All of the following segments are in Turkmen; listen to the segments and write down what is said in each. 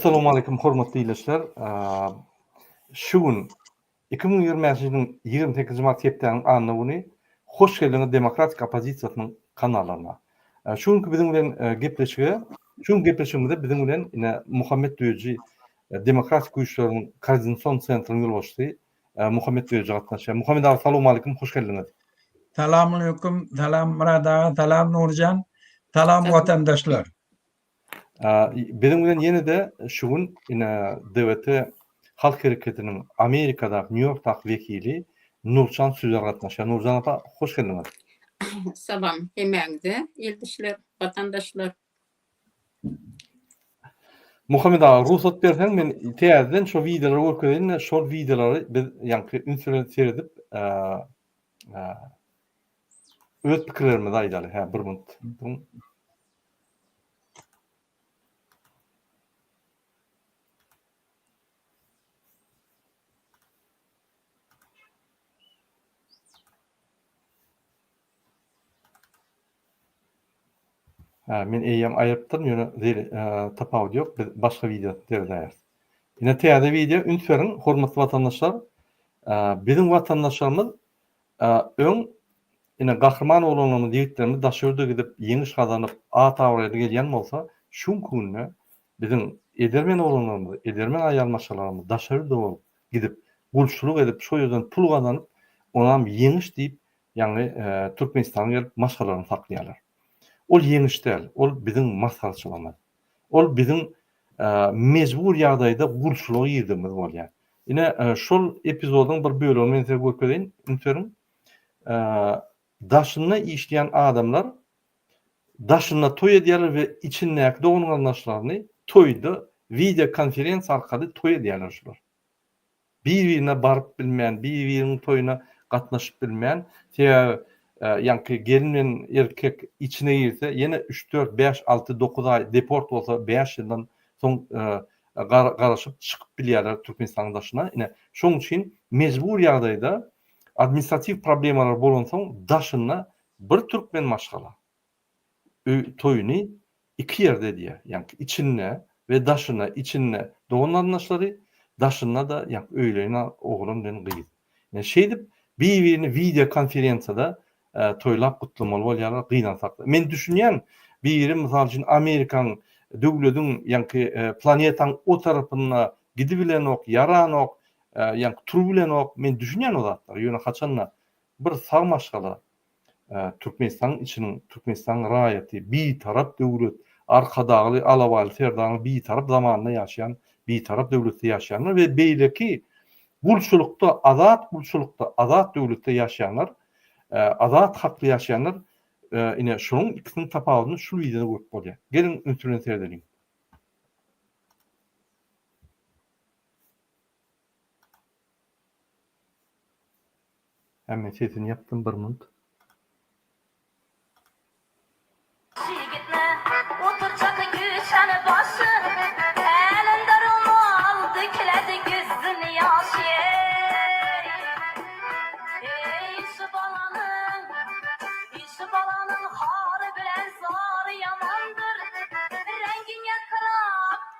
Essalawmaleýkum hormatly ildeşler. Şu gün 2025-nji ýylyň 28-nji mart hepdäniň anna güni hoş geldiňiz Demokratik oppozisiýasynyň kanallaryna. Şu günki biziň bilen gepleşige, şu gün gepleşigimizde biziň bilen ine Muhammet Düýeji Demokratik güýçleriň koordinasion sentrynyň ýolbaşçysy Muhammet Düýeji gatnaşýar. Muhammet aga salowmaleýkum hoş geldiňiz. Salamaleýkum, salam Myrat aga, salam Nurjan, salam watandaşlar. Biziň bilen ýene-de şu gün ine DWT Halk hereketiniň Amerikadaky, Nýu-Ýorkdaky wekili Nurjan Süzer gatnaşýar. Nurjan apa, hoş geldiňiz. Salam hemmäňize, ildeşler, watandaşlar. Muhammet aga, rugsat berseň, men täzeden şo wideolary görkezeýin-de, şol wideolary biz ýaňky üns bilen seredip, öz pikirlerimizi aýdaly. Hä, bir minut. Hä, men eýýäm aýyrypdyryn, ýöne zeli tapawudy ýok, biz başga wideo seredäýeris. Ine täze wideo, üns beriň, hormatly watandaşlar. Biziň watandaşlarymyz öň ine gahryman oglanlarymyz, ýigitlerimiz daşary ýurda gidip ýeňiş gazanyp, at-abraýly gelýän bolsa, şu günki günde biziň edermen oglanlarymyz, edermen aýal maşgalalarymyz daşary ýurda bolup gidip, gulçulyk edip, şo ýerden pul gazanyp, onam ýeňiş diýip Ýagny Türkmenistana gelip maşgalalaryny saklaýarlar. Ol ýeňiş däl, ol biziň masgaraçylygymyz. Ol biziň mejbur ýagdaýda gulçulyga girdigimiz bolýar. Ine şol epizodyň bir bölegini men size görkezeýin, üns beriň. Daşynda işleýän adamlar daşynda toý edýärler we içindäki dogan-garyndaşlaryny toýda wideo konferensiýa arkaly toý edýärler şular. Bir-birine baryp bilmän, bir-biriniň toýuna gatnaşyp bilmän, sebäbi ýaňky gelin bilen erkek içine girse, ýene üç, dört, bäş, alty, dokuz aý deport bolsa, bäş ýyldan soň garaşyp çykyp bilýärler Türkmenistanyň daşyna. Ine, şonuň üçin mejbur ýagdaýda administratiw problemalar bolansoň daşynda bir türkmen maşgala öý toýuny iki ýerde edýär. Ýaňky içinde we daşynda, içinde dogan-garyndaşlary, daşynda-da ýaňky öýleýän oglan bilen gyz. Ine şeýdip bir-birini wideo konferensiýada toýlap gutlamaly bolýarlar gynansakda. Men düşünýän biri mysal üçin Amerikaň döwlediň ýaňky planetaň o tarapynda gidibilenok, ýaranok, ýaňky turubilenok. Men düşünýän o zatlara. Ýöne haçanda bir sag maşgala Türkmenistanyň içiniň, Türkmenistanyň raýaty, Bitarap döwlet, Arkadagly Alabaýly Serdaryň Bitarap zamanynda ýaşaýan, Bitarap döwletde ýaşaýanlar we beýleki gulçulykda, azat gulçulykda, azat döwletde ýaşaýanlar, azat hakly ýaşaýanlar, ine, şunuň ikisiniň tapawudyny şul wideoda görüp bolýar. Geliň, üns bilen seredeliň. Hemme sesini ýapdym bir munt.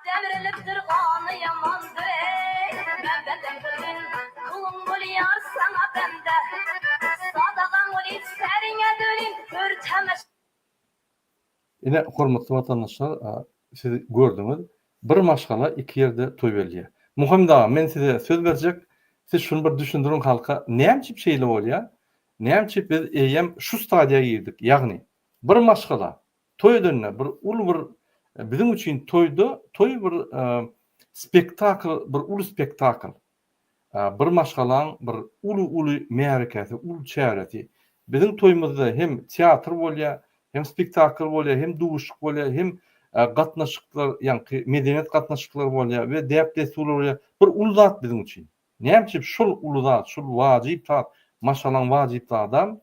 Demrilipdir gany ýamandyr eý, Mämmetem bir gün kuluň bolýar saňa bende, Sadagaň bolup seriňe dönün örteme. Ine hormatly watandaşlar siz gördüňiz bir maşgala iki ýerde toý belleýär. Muhammet aga men size söz berjek siz şuny bir düşündiriň halka näme üçin şeýle bolýar näme üçin biz eýýäm şu stadiýa girdik ýagny bir maşgala Toý edende bir uly bir biziň üçin toýda toý bir spektakl bir uly spektakl. Bir maşgalaň bir uly uly märekesi, uly çäresi. Biziň toýumyzda hem teatr bolýar, hem spektakl bolýar, hem duşuşyk bolýar, hem gatnaşyklar, ýaňky medeniýet gatnaşyklary bolýar we däp-dessurlar bolýar. Bir uly zat biziň üçin. Näme üçin şul uly zat, şul wajyp zat, maşgalaň wajyp zadam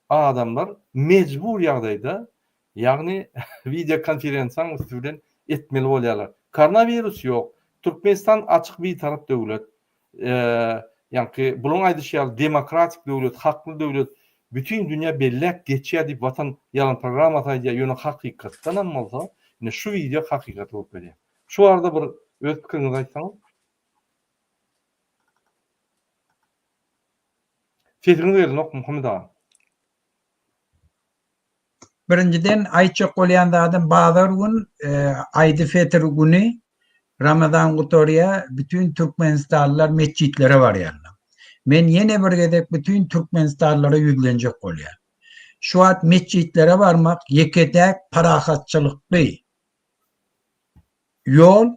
adamlar mejbur ýagdaýda, ýagny wideokonferensiýanyň üsti bilen etmeli bolýarlar. Koronawirus ýok, Türkmenistan açyk bitarap döwlet, ýaňky bularyň aýdyşy ýaly demokratik döwlet, hakly döwlet, bütin dünýä belläp geçýär diýip Watan ýalan programmasy aýdýar, ýöne hakykatdanam bolsa ine şu wideo hakykaty görkezýär. Şu barada bir. Öz pikiriňizi aýtsaňyz. Sesiňiz gelenok Muhammet aga. Birinjiden aýtjak bolýan zadym bazar gün Aýdy Fetr güni Ramazan gutarýar, bütin türkmenistanlylar metjitlere barýarlar. Men ýene bir gezek bütin türkmenistanlylara ýüzlenjek bolýan. Şu wagt metjitlere barmak ýeke-täk parahatçylykly ýol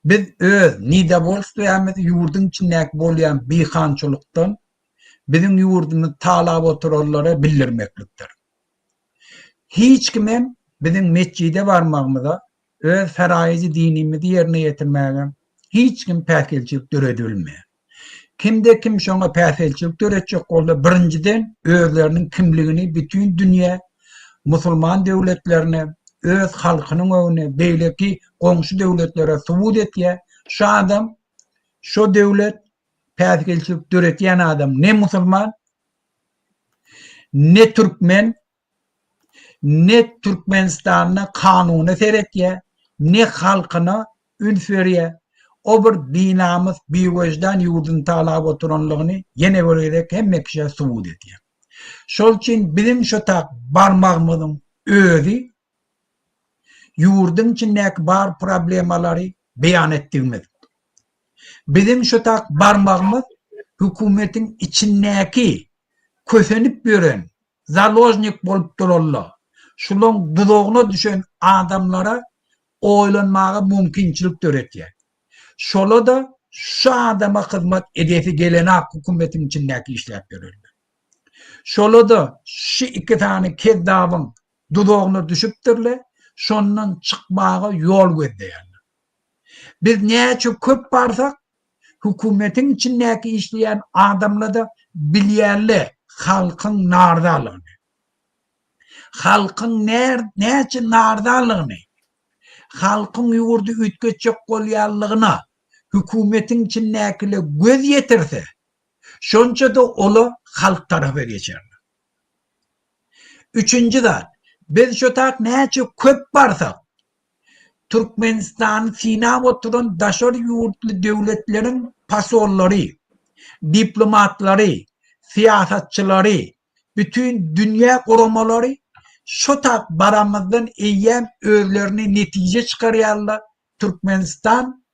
biz öz nedowolstwiýamyzy ýurduň içindäki bolýan bikançylykdan biziň ýurdumyzy talap oturanlara bildirmeklikdir. Hiç kimem biziň metjide barmagymyza, öz feraýyzy dinimizi ýerine ýetirmäge hiç kim päsgelçilik döredibilmeýär. Kimde kim şoňa päsgelçilik döretjek bolsa, birinjiden özleriniň kimligini bütin dünýä musulman döwletlerine, öz halkynyň öňüne, beýleki goňşy döwletlere subut etýär. Şu adam, şo döwlet päsgelçilik döretýän adam ne musulman, ne türkmen, ne Türkmenistanda kanuna seretýär, ne halkyna üns berýär. O bir binamys, biwejdan ýurduny talap oturanlygyny ýene bir gezek hemme kişä subut edýär. Şol üçin biziň şu tak barmagymyzyň özi ýurduň içindäki bar problemalary beýan etdigimiz. Biziň şu tak barmagymyz hökümetiň içindäki kösenip ýören, založnik bolup duranla, şulaň duzagyna düşen adamlara oýlanmaga mümkinçilik döretýär. Şola-da şu adama hyzmat edesi gelenak hökümetiň içindäki işläp ýörenler. Şola-da şu iki sany kezzabyň duzagyna düşüpdirler, şondan çykmaga ýol gözleýärler. Biz näçe köp barsak, hökümetiň içindäki işleýän adamlar-da bilýärler halkyň narzalygyny. Halkyň näçe narzalygyny, halkyň ýurdy üýtgetjek bolýanlygyna hökümetiň içindäkiler göz ýetirse, şonça-da olar halk tarapa geçerler. Üçünji zat, biz şu tak näçe köp barsak, Türkmenistany synap oturan daşary ýurtly döwletleriň posollary, diplomatlary, syýasatçylary, bütin dünýä guramalary şo tak baramyzdan eýýäm özlerine netije çykarýarlar, Türkmenistan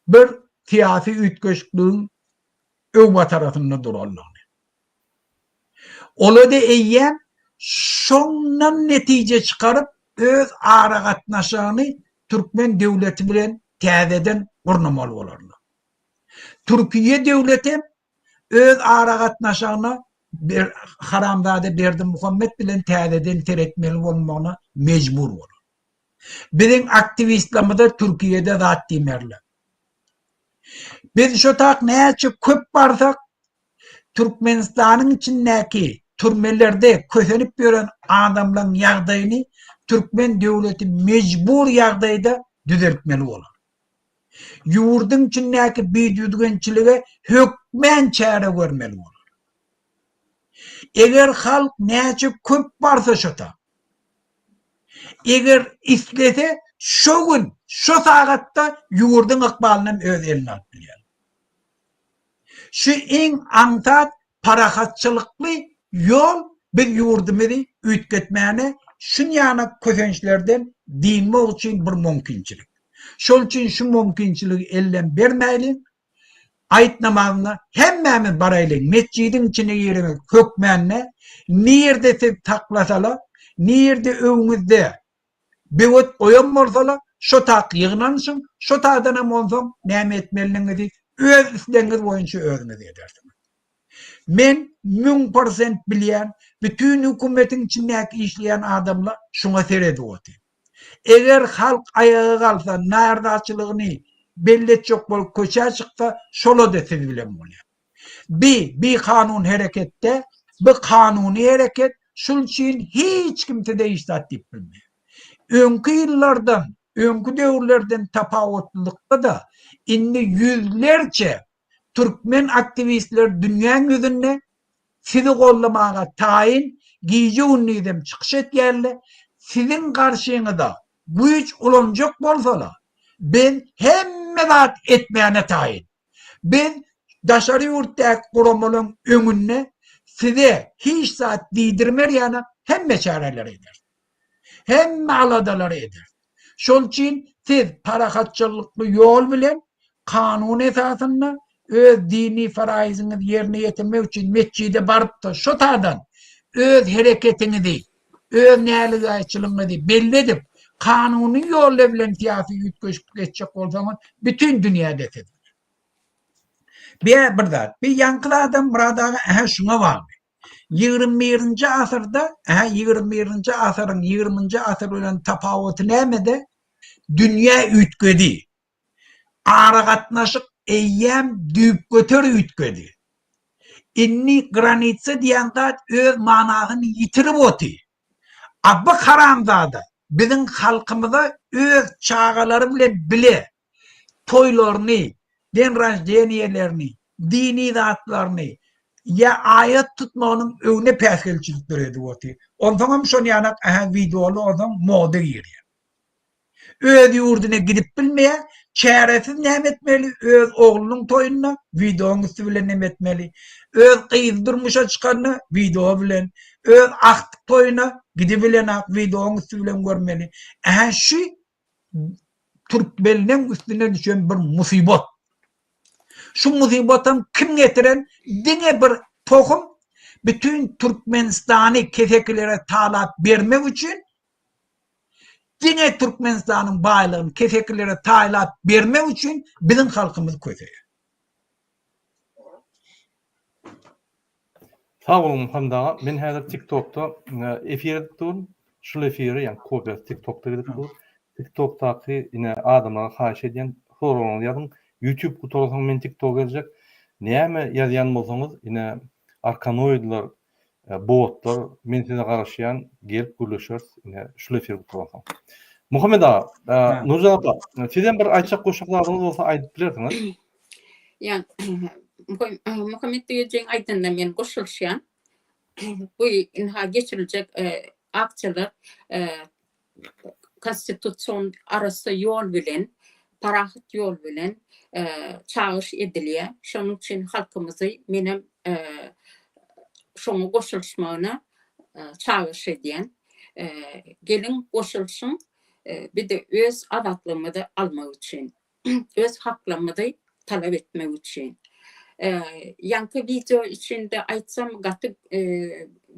bir syýasy üýtgeşikligiň öwbatarasynda duranlygyny. Ola-da eýýäm şondan netije çykaryp, öz aragatnaşygyny türkmen döwleti bilen täzeden gurnamaly bolarlar. Türkiýe döwletem öz aragatnaşygyna haramzada Berdimuhamet bilen täzeden seretmeli bolmagyna mejbur bolar. Biziň aktiwistlerimize Türkiýede zat diýmerler. Biz şo tak näçe köp barsak, Türkmenistanyň içindäki türmelerde kösenip ýören adamlaryň ýagdaýyny türkmen döwleti mejbur ýagdaýda düzeltmeli bolar. Ýurduň içindäki bidüzgünçilige hökmän çäre görmeli bolar. Eger halk näçe köp barsa şo tak, Eger islese şo gün, şo sagatda ýurduň ykbalynam öz eline alyp bilýär. Şu iň aňsat parahatçylykly ýol biz ýurdumyzy üýtgetmäne şunýanak kösençlerden dynmak üçin bir mümkinçilik. Şol üçin şu mümkinçiligi elden bermäýliň, Aýt namazyna hemmämiz baraýlyň, metjidiň içine girmek hökmände, nirde siz saklasala, nirde öňüňizde böwet goýan bolsala, şo tak ýygnanyşyň, şo taýdanam onsoň näme etmelidigiňizi öz islegiňiz boýunça özüňiz edersiňiz. Men 1000% bilýän, bütin hökümetiň içindäki işleýän adamlar şuňa seredip otyr. Eger halk aýaga galsa, narzarçylygyny belli etjek bolup köçä çyksa, şola-da siz bilen bolýar. Bi, bikanun hereketde, bi kanuny hereket, şul üçin hiç kim size hiç zat diýip bilmeýär. Öňki ýyllardan, öňki döwürlerden tapawutlylykda-da, indi ýüzlerçe türkmen aktiwistleri dünýäň ýüzünde sizi goldamaga taýyn, gije-gündizem çykyş etýärler, siziň garşyňyza güýç ulanjak bolsalar, biz hemme. hemme zat etmäne taýyn. Biz daşary ýurtdaky guramalaryň öňünde size hiç zat diýdirmer ýaly hemme çäreleri ederis. Hemme aladalary ederis. Şol üçin siz parahatçylykly ýol bilen kanun esasynda öz dini faraýzyňyzy ýerine ýetirmek üçin metjide baryp-da şo taýdan öz hereketiňizi, öz näligaýçylygyňyzy belli edip, kanuny ýollar bilen syýasy üýtgeşiklik etjek bolsaňyz, bütin dünýäde siz bilen. Bir bir zat. Bir ýaňky zadam Myrat aga ähä şuňa bagly. 21-nji asyrda, ähä 21-nji asyryň 20-nji asyr bilen tapawuty nämede? Dünýä üýtgedi. Aragatnaşyk eýýäm düýpgöter üýtgedi. Indi granitsa diýen zat öz manasyny ýitirip otyr. A bu haramzada biziň halkymyza öz çagalary bilen bile toýlaryny, den raždeniýelerini, dini zatlaryny ýa aýat tutmagynyň öňüne päsgelçilik döredip otyr. Onsoňam şony ýanak ähä wideoly onsoň moda girýär. Öz ýurduna gidip bilmeýär. Çäresiz näme etmeli? Öz oglunyň toýunda wideoň üsti bilen neme etmeli? Öz gyzy durmuşa çykanda wideo bilen, öz agtyk toýuna gidibilenak wideoň üsti bilen görmeli. Ähä şu türkmenleň üstüne düşen bir musybat. Şu musybatam kim getiren? Diňe bir tohum bütün Türkmenistany kesekilere talap bermek üçin Diňe Türkmenistanyň baýlygyny kesekilere taýlap bermek üçin biziň halkymyz köseýär. Sag boluň Muhammet aga. Men häzir TikTokda efir edip durun. Şul efiri, ýagny kopiýasy TikTokda gidip dur. TikTokdaky ine adamlara haýyş edýän, soraglaryňyzy ýazyň. YouTube gutaransoň men TikToka geljek. Näme ýazýan bolsaňyz, ine arkanoidler Botlar men size garaşýan gelip gürleşeris ine şul efir gutaransoň. Muhammet aga, Nurjan apa, sizem bir aýtjak goşjak zadyňyz bolsa aýdyp bilersiňiz. Ýa Muhammet diýejeň aýdanyna men goşulyşýan. Bu ynha geçiriljek aksiýalar konstitusion arassa ýol bilen, parahat ýol bilen çagyryş edilýär. Şonuň üçin halkymyzy menem şoňa goşulyşmagyna çagyryş edýän. Geliň goşulyşyň, biz-de öz azatlygymyzy almak üçin. öz haklarymyzy talap etmek üçin. Ýaňky wideo içinde aýtsam gaty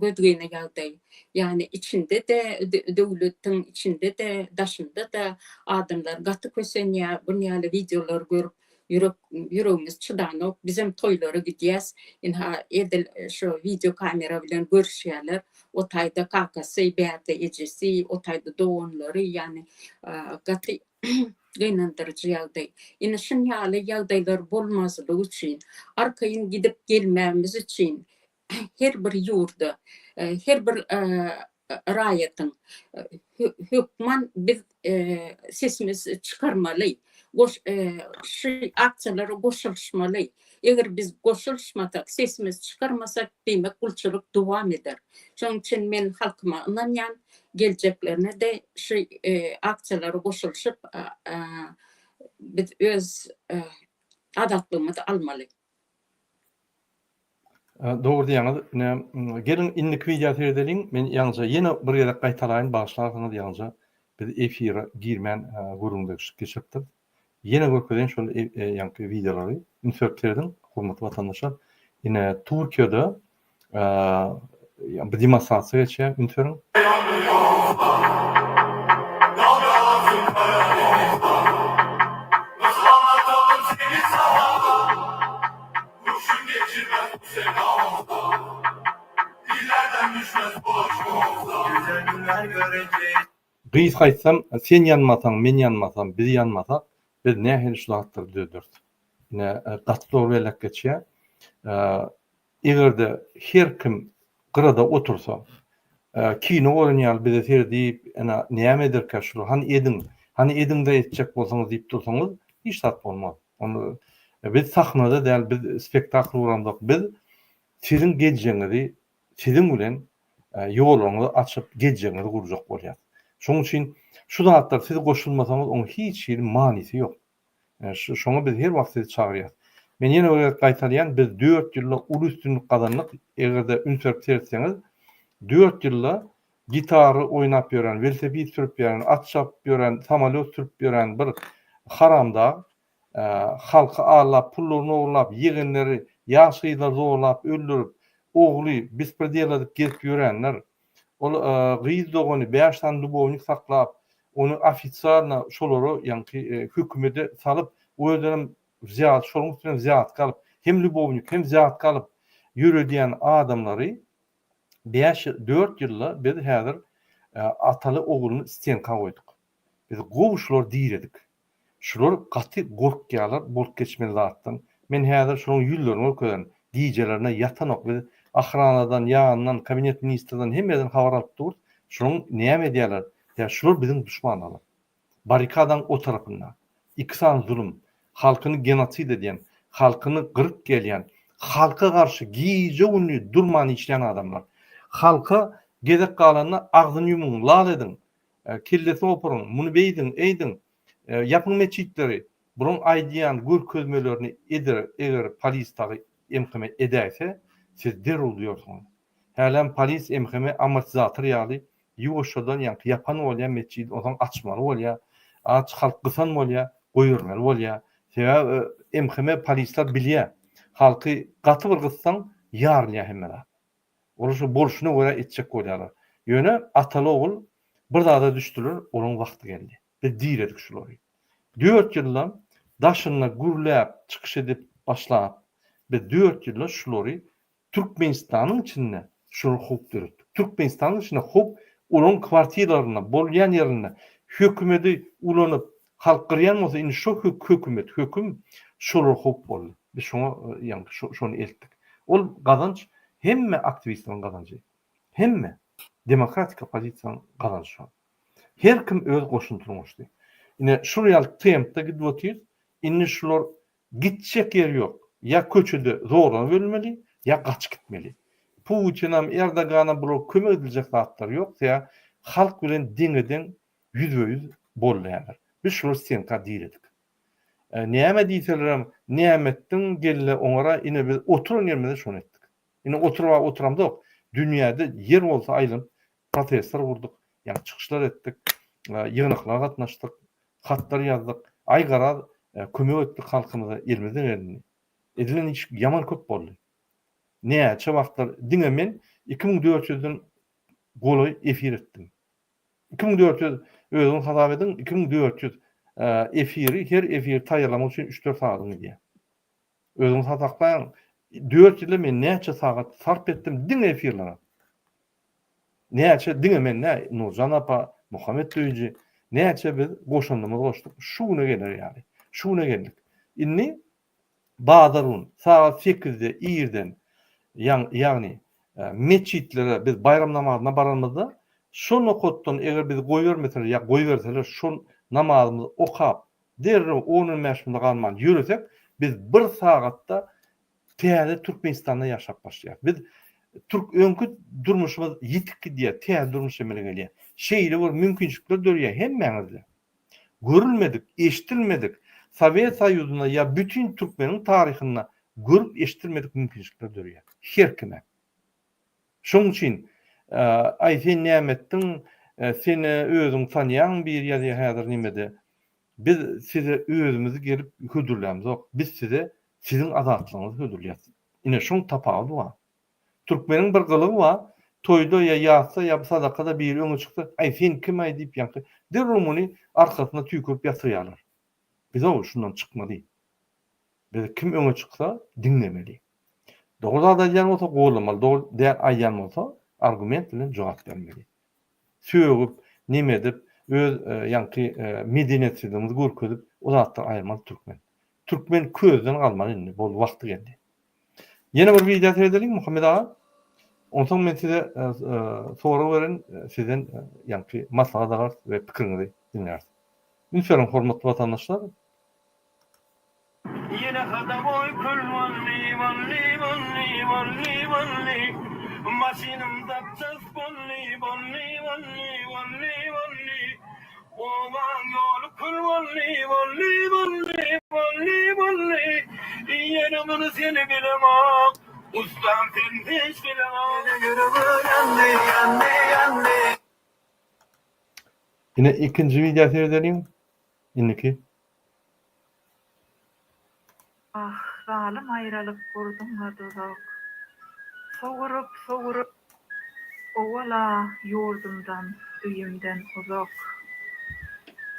gözgyny ýagdaý. Ýagny içinde-de döwletiň içinde-de daşynda-da adamlar gaty kösenýär. Bun ýaly wideolary görüp ýürek ýüregimiz çydanok. Bizem toýlara gidýäs. Ynha edil şo wideo kamera bilen görüşýärler. O taýda kakasy, bärde ejesi, o taýda doganlary ýagny gaty Gynandyryjy ýagdaý. Ine şun ýaly ýagdaýlar bolmazlygy üçin, arkaýyn gidip gelmämiz üçin her bir ýurda, her bir raýatyň hökman biz sesimizi çykarmaly, şu aksiýalara goşulyşmaly. Eger biz goşulyşmasak, sesimizi çykarmasak, diýmek gulçulyk dowam eder. Şonuň üçin men halkyma ynanýan, geljeklerine-de şu aksiýalara goşulyşyp, biz öz azatlygymyzy almaly. Dogry diýýäňiz. Ine, geliň indiki wideo seredeliň. Men ýaňyja ýene bir gezek gaýtalaýyn, bagyşlarsyňyz ýaňyja biz efire girmän gürrüňdeşlik geçiripdiris. Ýene görkezeýin şol ýaňky wideolary. Üns berip serediň, hormatly watandaşlar. Ine, Türkiýede bir demonstrasiýa geçýär, üns beriň. Gysga aýtsam, sen ýanmasaň, men ýanmasam, biz ýanmasak, biz nähili şu zatlary düzederis? Ine, gaty dogry belläp geçýär. Eger-de her kim gyrada otursa, kino gören ýaly bize seredip, ene, näme ederkä şular, hany ediň, hany ediň-de etjek bolsaňyz diýip dursaňyz, hiç zat bolmaz. Ony biz sahnada däl, biz spektakl guramzok, biz siziň geljegiňizi siziň bilen ýollaryňyzy açyp, geljegiňizi gurjak bolýas. Şonuň üçin şu zatlar siz goşulmasaňyz oň hiç hili manysy ýok. Şoňa biz her wagt sizi çagyrýas. Men ýene bir gezek gaýtalaýan, biz dört ýylda uly üstünlik gazandyk. Eger-de üns berip seretseňiz, dört ýylda gitara oýnap ýören, welosiped sürüp ýören, at çapyp ýören, samolýot sürüp ýören bir haramdag halky aldap, pullaryny ogurlap, ýegenleri, ýaş gyzlary zorlap öldürip, ogly bespredel edip gezip ýörenler, Ol gyz dogany bäş sany lubownik saklap, ony ofitsialno şolara ýaňky hökümede salyp, özlerem wzýat şonuň üstüne wzýatka alyp, hem lubownik, hem wzýatka alyp ýöredýän adamlary bäş ýyl, dört ýylda biz häzir ataly ogluny stenka goýduk. Biz gowy şulary diredik. Şular gaty gorkýarlar bolup geçmeli zatdan. Men häzir şolaryň ýüzlerini görkezerin. Gijelerine ýatanok. Biz ahranadan, ýanyndan, kabinet ministrden hemme ýerden habar alyp durus. Şularyň näme edýärler? Ýa şular biziň duşmanlarymyz. Barrikadaň o tarapynda. Iki sany zulum. Halkyny genosid edýän, halkyny gyryp gelýän, halka garşy gije-gündiz durman işleýän adamlar. Halka gezek galanda agzyny ýumuň, lal ediň. Kellesini goparyň, muny beýdiň, eýdiň, ýapyň metjitleri, bulaň aýdýan görkezmelerini eder, eger polis dagy MHM edäýse, siz derrew duýarsyňyz. Hälem polis MHM amortizator ýaly ýuwaşjadan ýaňky ýapan bolýa metjidi onsoň açmaly bolýa, aç halk gysan bolýa, goýbermeli bolýa. Sebäbi MHM polisler bilýä, halky gaty bir gyssaň ýarylýa hemme zat. Olar şo bolşuna görä etjek bolýarlar. Ýöne ataly-ogul bir zada düşdüler, olaň wagty geldi. Biz diredik şulary. Dört ýylda daşynda gürläp, çykyş edip başlap, biz dört ýylda şulary Türkmenistanyň içinde şular howp döretdik. Türkmenistanyň içinde howp olaň kwartiralarynda, bolýan ýerinde hökümedi ulanyp halk gyrýan bolsa indi şo hökümet, höküm şolara howp boldy. Biz şoňa ýaňky şony eltdik. Ol gazanç hemme aktiwistleriň gazanjy. Hemme demokratik oppozisiýanyň gazanjy şol. Her kim öz goşuntyny goşdy. Ine şul ýaly tempde gidip otyrys. Indi şular gitjek ýeri ýok. Ýa köçede zorlanyp ölmeli, ýa gaçyp gitmeli. Putinam, Erdoganam bulara kömek ediljek zatlary ýok. Sebäbi halk bilen deňe-deň ýüzbe-ýüz boldy häzir. Biz şulary stenka diredik. Näme diýselerem, näme etdiň, gel-le oňara, ine biz oturan ýerimizde şony etdik. Ine oturyp-a oturamzok, dünýäde ýer bolsa aýlanyp protestler gurduk, ýagny çykyşlar etdik, ýygnaklara gatnaşdyk, hatlar ýazdyk, aý garaz kömek etdik halkymyza elimizden gelenini. Edilen iş ýaman köp boldy. Näçe wagtlar diňe men 2400 ýüzden golaý efir etdim. 2400 özüňiz hasap ediň 2400 efiri her efiri taýýarlamak üçin üç-dört sagadyň gidýär. Özüňiz hasaplaň dört ýylda men näçe sagat sarp etdim diňe efirlere. Näçe diňe men däl Nurjan apa, Muhammet Döýüji näçe biz goşandymyzy goşduk şu güne geler ýaly. Şu güne geldik. Indi Bazar gün sagat sekizde irden ýagny metjitlere biz baýram namazyna baranymyzda şo nokatdan eger bizi goýbermeseler ýa goýberseler şol namazymyzy okap derrew on-on bäş minute galman ýöresek biz bir sagatda täze Türkmenistanda ýaşap başlaýarys. Biz türk öňki durmuşymyz ýitip gidýär, täze durmuş emele gelýär. Şeýle bir mümkinçilikler döreýär hemmäňizde. Görülmedik, eşdilmedik, Sowet Soýuzynda ýa bütin türkmeniň taryhynda görüp eşdilmedik mümkinçilikler döreýär. Her kime. Şonuň üçin, aý sen näme etdiň, sen özüňi tanýaň biri ýazýar häzir nimede. Biz size özümizi gelip hödürlämzok. Biz size siziň azatlygyňyzy hödürleýäs. Ine şoň tapawudy bar. Türkmeniň bir gylygy bar, toýda ýa ýasda ýa sadakada biri öňe çyksa, aý sen kim-aý diýip ýaňky derrew muny arkasyna tüýkürip ýatyrýarlar. Biz-ow şundan çykmaly. Biz kim öňe çyksa diňlemeli. Dogry zat aýdýan bolsa goldamaly, dogry däl aýdýan bolsa argument bilen jogap bermeli. Sögüp, neme edip, öz ýaňky medeniýetsizligimizi görkezip o zatlary aýyrmaly türkmen. Türkmen közden galmaly indi boldy wagty geldi. Ýene bir wideo seredeliň Muhammet aga. Onsoň men size sorag berin, sizden ýaňky maslahat alarys we pikiriňizi diňläris. Üns beriň hormatly watandaşlar. Ýene hadaboý kül boldy, boldy, boldy, boldy, boldy. Maşynym zapças boldy, boldy, boldy, boldy, boldy. Obaň ýoly kül boldy, boldy, boldy. Men muny seni bilemok Ussam sen hiç bilemok Ýüregim ýandy ýandy ýandy. Ine ikinji wideo seredeliň. Indiki. Ah, zalym aýralyk gurduň-la duzak. Sowuryp, sowuryp, owal-a ýurdumdan, öýümden uzak.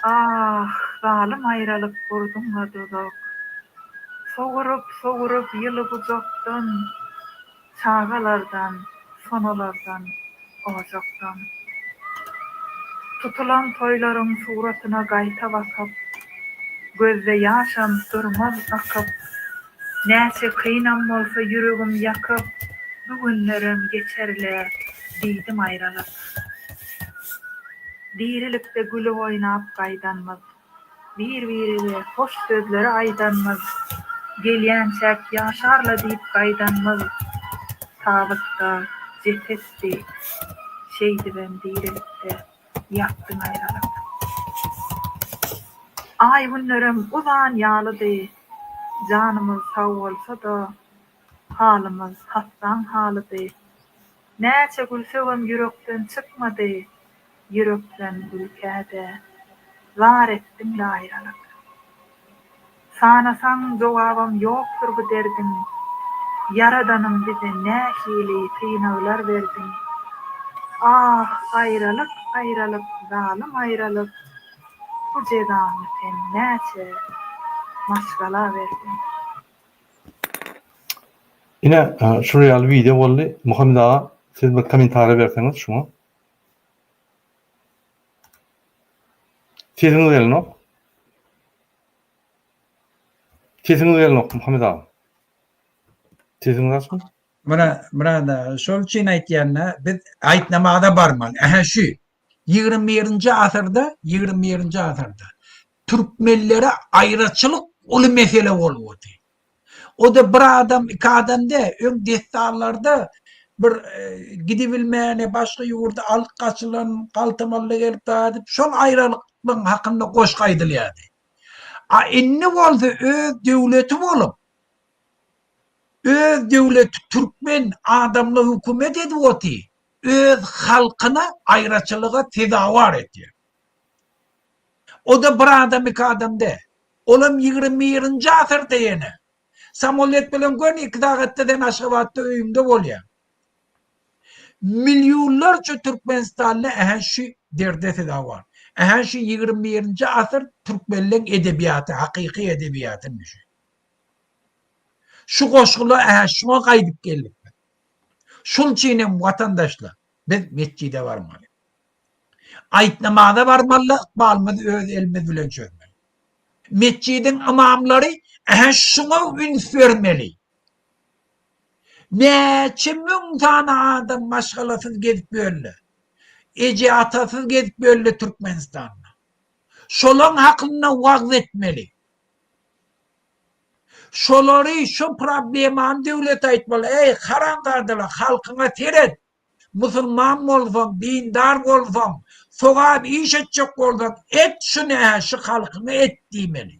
Ah, zalym aýralyk gurduň-la duzak. Sowuryp, sowuryp ýyly gujakdan, Çagalardan, sonalardan, ojakdan. Tutulan toýlaryň suratyna gaýta bakyp, Gözde ýaşam durmaz akyp. Näçe kynam bolsa ýüregim ýakyp, Bu günlerem geçer-le diýdim aýralyk. Dirilikde gülüp-oýnap gaýdanmyz. Bir-birege hoş sözleri aýdanmyz, Gelýänçäk ýaşar-la diýip gaýdanmyz, Tabytda jesetdi, şeýdibem dirilikde ýakdyň aýralyk. Aý-günlerem uzan ýalydy, Janymyz sag bolsa-da, halymyz hassaň halydy. Näçe gülsegem ýürekden çykmady, Ýürekden gülkä-de, zar etdiň-le aýralyk. Sanasaň jogabam ýokdur bu derdiň, Ýaradanym bize nähili synaglar berdiň. Ah, aýralyk, aýralyk, zalym aýralyk, Bu jezany sen näçe maşgala berdiň. Ine, şular ýaly wideo boldy. Muhammet aga, siz bir kommentariý berseňiz şuňa. Sesiňiz gelenok. Sesiňiz gelenok Muhammet aga. Sesiňizi açyň. Muna, muna şol üçin aýtýan-da, biz aýt namaza barmaly. Ähä şu. 21-nji asyrda, 21-nji asyrda türkmenlere aýraçylyk uly mesele bolup otyr. O-da bir adam, iki adam däl, öň dessanlarda bir gidibilmäne başga ýurda alyp gaçylan, galtamally gelip zat edip, şol aýralyklygyň hakynda goşgy aýdylýardy. A indi bolsa öz döwleti bolup, öz döwleti türkmen adamly hökümet edip otyr, öz halkyna aýraçylyga sezawar edýär. O-da bir adam, iki adam däl. Olam 21-nji asyrda ýene. Samolýot bilen göni iki sagatda sen Aşgabatda öýüňde bolýaň. Millionlarça türkmenistanly ähä şu derde sezawar. Ähä şu 21-nji asyr türkmenleň edebiýaty, hakyky edebiýaty indi şu. Şu goşgular ähä şuňa gaýdyp geldik biz. Şul üçin hem watandaşlar biz metjide barmaly. Aýt namaza barmaly, ykbalymyzy öz elimiz bilen çözmeli. Metjidiň ymamlary ähä şuňa üns bermeli. Näçe müň sany adam maşgalasyz gezip ýörler. Eje-atasyz gezip ýörler Türkmenistanda. Şolaň hakynda wagyz etmeli. Şolary şo problemany döwlete aýtmaly. Eý haramzadalar halkyňa seret. Musulman bolsaň, dindar bolsaň, sogap iş etjek bolsaň, et şuny-ä, şu halkyňa et diýmeli.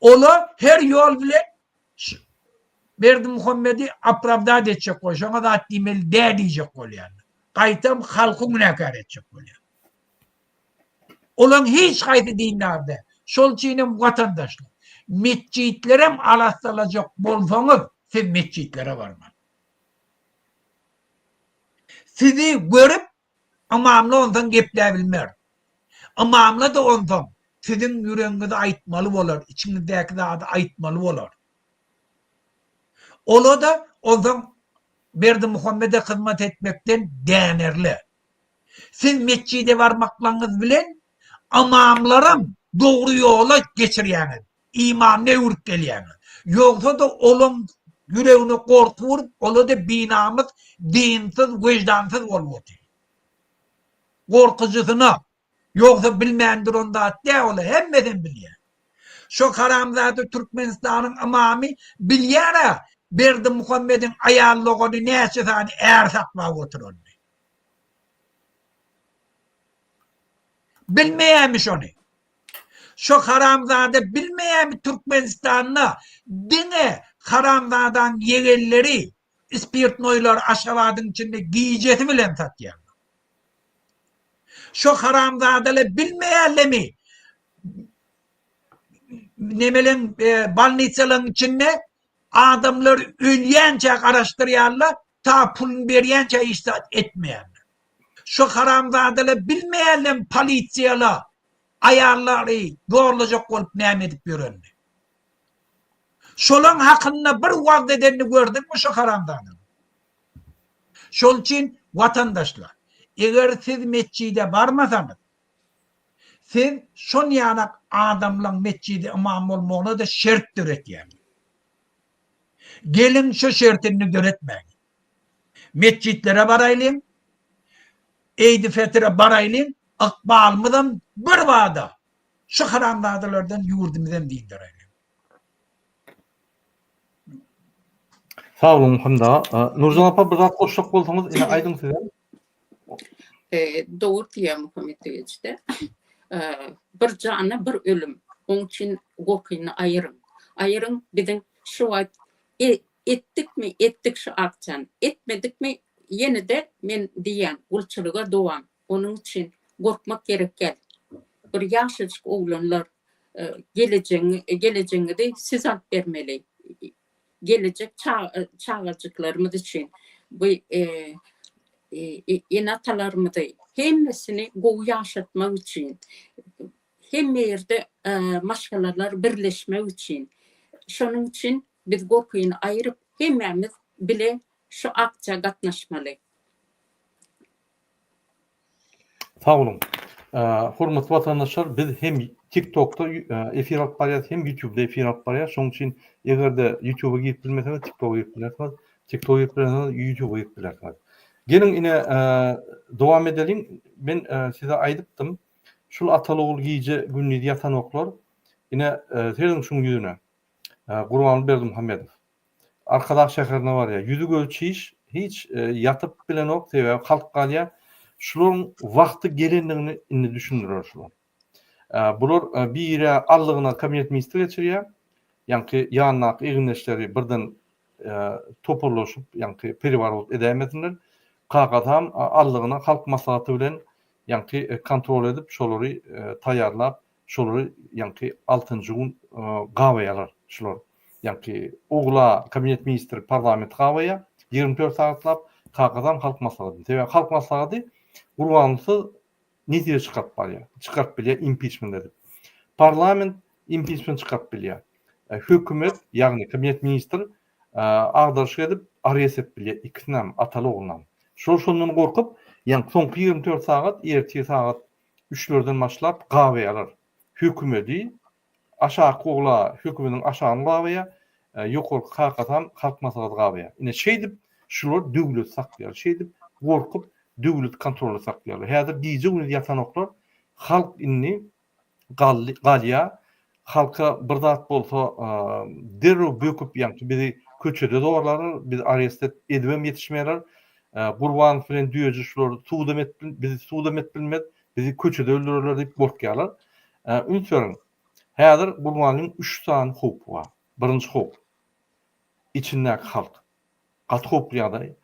Ola her ýol bilen Berdimuhamedi opravdat etjek bolýar, şoňa zat diýmeli däl diýjek bolýarlar. Gaýtam halky günäkär etjek bolýar. Olaň hiç haýsy dindar däl. Şol üçinem watandaşlar, metjitlerem arassalajak bolsaňyz, siz metjitlere barmaly. Sizi görüp, ymamly onsoň gepläbilmer. Ymamly-da onsoň siziň ýüregiňizi aýtmaly bolar, içiňizdäki zady aýtmaly bolar. Ola-da onsoň Berdimuhamede hyzmat etmekden dänerler. Siz metjide barmaklaryňyz bilen ymamlaram dogry ýola geçirýäňiz, imanyna öwrüp gelýäňiz. Ýogsa-da olaň ýüregine gorky urup, ola-da binamys, dinsiz, wyždansyz bolup otyr. Gorkujysyna. Ýogsa bilmän duran zat däl ola, hemmesem bilýär. Şo haramzada Türkmenistanyň ymamy bilýär-ä Berdimuhamediň aýal dogany näçe sany är saklap oturanyny. Bilmeýärmi şony? Şo haramzada bilmeýärmi Türkmenistanda diňe haramzadaň ýegenleri spirtnoýlary Aşgabadyň içinde gijesi bilen satýarlar. Şo haramzadalar bilmeýärlemi nemeleň bolnisalaryň içinde adamlar ölýänçä garaşdyrýarlar ta puluny berýänçä hiç zat etmeýärler. Şo haramzadalar bilmeýärlem polisiýala aýallary zorlajak bolup näme edip ýörenini. Şolaň hakynda bir wagz edenini gördüňmi şo haramzadanyň? Şol üçin watandaşlar, eger siz metjide barmasaňyz, siz şon ýanak adamlaň metjide ymam bolmagyna-da şert döretýäňiz. Geliň şo şerti indi döretmäliň. Metjitlere baraýlyň, Eýdi-Fetire baraýlyň, ykbalymyzam bir bada şu haramzadalardan ýurdumyzam dyndyraýlyň. Sag boluň Muhammet aga. Nurjan apa bir zat goşjak bolsaňyz ine aýdyň sizem. Dogry diýýär Muhammet Begiçde. Bir jana bir ölüm. Oň üçin gorkyny aýyryň. Aýyryň biziň şu wagt etdikmi etdik şu akjany. Etmedikmi ýene-de men diýýän gulçulyga dowam. Onuň üçin gorkmak gerek däl. Bir ýaşajyk oglanlar gelejegiňi gelejegiňizi siz alyp bermeli. Gelejek çagajyklarymyz üçin bu ene-atalarymyzy hemmesini gowy ýaşatmak üçin hemme ýerde maşgalalar birleşmek üçin şonuň üçin biz gorkyny aýyryp hemmämiz bile şu aksiýa gatnaşmaly. Sag boluň. Hormatly watandaşlar, biz hem TikTokda efir alyp barýarys, hem YouTubeda efir alyp barýarys. Şonuň üçin eger-de YouTubea girip bilmeseňiz, TikToka girip bilersiňiz. TikToka girip bilmeseňiz, YouTubea girip bilersiňiz. Geliň ine dowam edeliň. Men size aýdypdym. Şul ataly-ogul gije gündiz ýatanoklar. Ine serediň şuň ýüzüne. Gurbanguly Berdimuhamedow. Arkadag şäherine barýar. Ýüzi gözi çiş, hiç ýatyp bilenok, sebäbi halk galýar. Şularyň wagty gelendigini indi düşündirer şular. Bular biri allygyna kabinet ministri geçirýär. Ýaňky ýanyndaky egindeşleri birden toparlaşyp, ýaňky pereworot edäýmesinler. Kakasam allygyna halk maslahaty bilen ýaňky kontrol edip, şolary taýýarlap, Şolary ýaňky altynjy gün gabaýarlar şular. Ýaňky ogla kabinet ministri parlamenti gabaýar 24 sagatlap, kakasam halk maslahatyny. Sebäbi halk maslahaty Gurbanlysyz netije çykaryp barýar, çykaryp bilýär impiçment edip. Parlament impiçment çykaryp bilýär. Hökümet, ýagny kabinet ministr agdaryşyk edip arest edip bilýär ikisinem, ataly oglunam. Şol şondan gorkup, ýaňky soňky 24 sagat ertir sagat Üçlerden başlap gabaýarlar. Hökümedi aşaky ogla hökümediň aşagyny gabaýar, ýokarky kakasam halk maslahaty gabaýar. Ine şeýdip şular döwleti saklaýar. Şeýdip gorkup döwleti kontrolda saklaýarlar. Häzir gije-gündiz ýatanoklar. Halk indi galdy galýar. Halka bir zat bolsa derrew böküp ýaňky bizi köçede zorlarlar, bizi arest edibem ýetişmeýärler. Gurbanow bilen Düýeji şular sudam et bizi sudam et bilmez, bizi köçede öldürerler diýip gorkýarlar. Üns beriň, häzir Gurbangulyň üç sany howpy bar. Birinji howp, içindäki halk. Gaty howply ýagdaý.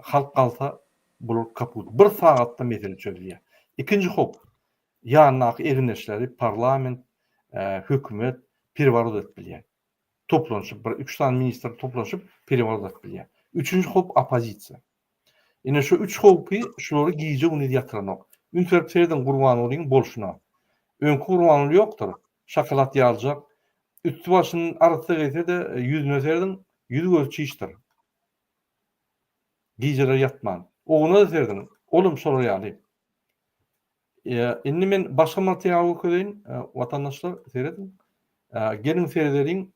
Halk galsa bular kaput. Bir sagatda mesele çözülýär. Ikinji howp, ýanyndaky egindeşleri parlament, hökümet pereworot edip bilýär. Toplanyşyp, bir üç sany ministr toplanyşyp pereworot edip bilýär. Üçünji howp oppozisiýa. Ine şu üç howpy şulary gije-gündiz ýatyranok. Üns berip serediň Gurbangulyň bolşuna. Öňki Gurbanguly ýokdur. Şokolad ýaljak. Üsti-başyny arassa geýse-de ýüzüne serediň, ýüzi-gözi çişdir. Gijeler ýatman. Ogluna-da serediň, olam şolar ýaly. Indi men başga material görkezeýin, watandaşlar, serediň. Geliň seredeliň.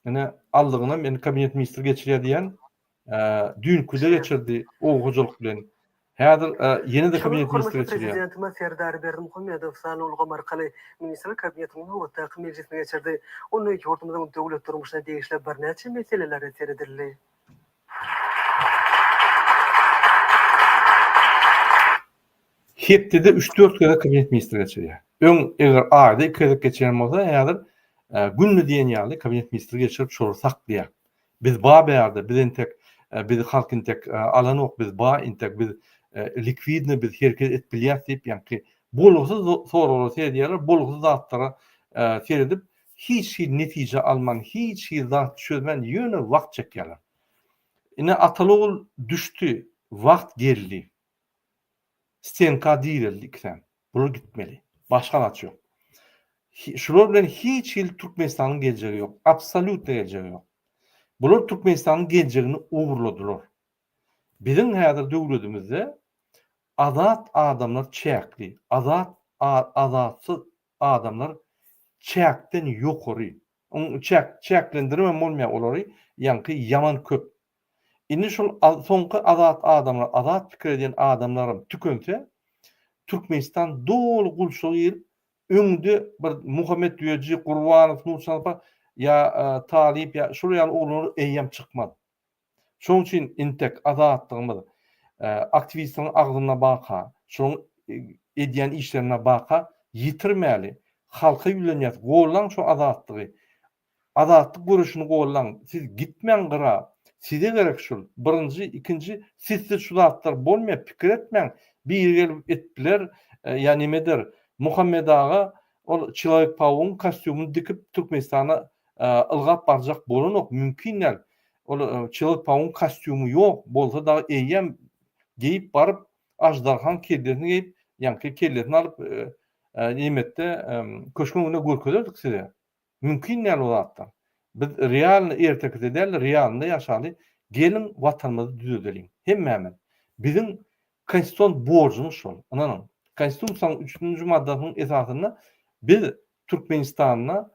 Ine, aldygyna meni kabinet ministri geçirýär diýen, düýnküde geçirdi oba hojalyk bilen. Häzir ýene-de kabinet ministri geçirýär. Prezidentimiz Serdar Berdimuhamedow sanly ulgam arkaly Ministrler Kabinetiniň nobatdaky mejlisini geçirdi. Onda ýurdumyzyň döwlet durmuşyna degişli birnäçe meselelere seredildi. Hepdede üç-dört gezek kabinet ministri geçirýär. Öň eger aýda iki gezek geçirýän bolsa, häzir günde diýen ýaly kabinet ministri geçirip şolary saklaýar. Biz ba bärde, biz entek bizi halk entek alanok, biz ba entek biz likwidnyý, biz hereket edip bilýäs diýip ýaňky bolgusyz soraglara seredýärler, bolgusyz zatlara seredip hiç hili netije alman, hiç hili zat çözmän ýöne wagt çekýärler. Ine ataly-ogul düşdi, wagt geldi. Stenka direldi ikisem. Bular gitmeli. Başga alaç ýok. Şular bilen hiç hili Türkmenistanyň geljegi ýok. Absolýutno geljegi ýok. Bular Türkmenistanyň geljegini ogurladylar. Biziň häzir döwledimizde azat adamlar çäkli, azat azatsyz adamlar çäkden ýokary. Oň çäk çäklendiribem bolmaýar olary, ýaňky ýaman köp. Indi şol soňky azat adamlar, azat pikir edýän adamlaram tükense, Türkmenistan doly gulçulyga girip, öňde bir Muhammet Düýeji, Gurbanow, Nurçanapa ýa Talyp ýa şular ýaly oglanlar eýýäm çykmaz. Şonuň üçin intek azatlygymyz aktiwistleriň agzynda baka, şolaryň edýän işlerinde baka ýitirmäli. Halka ýüzlenýäs, gollaň şu azatlygy. Azatlyk göreşini gollaň. Siz gitmäň gyra. Size gerek şul. Birinji, ikinji, sizsiz şu zatlar bolmaýar, pikir etmäň. Biri gelip et biler ýa neme eder. Muhammet aga ol Çelowek Paugyň kostýumyny dikip Türkmenistana ylgap barjak bolanok, mümkin däl. Ol Çelowek Paugyň kostýumy ýok, bolsa dagy eýýäm geýip baryp aždarhaň kellesini geýip, ýaňky kellesini alyp nemetde köşgüň öňünde görkezerdik size. Mümkin däl o zatlar. Biz realny ertekide däl realynda ýaşaly geliň watanymyzy düzedeliň hemmämiz. Biziň konstitusion borjumyz şol ynanyň. Konstitusiýanyň üçünji maddasynyň esasynda biz Türkmenistanda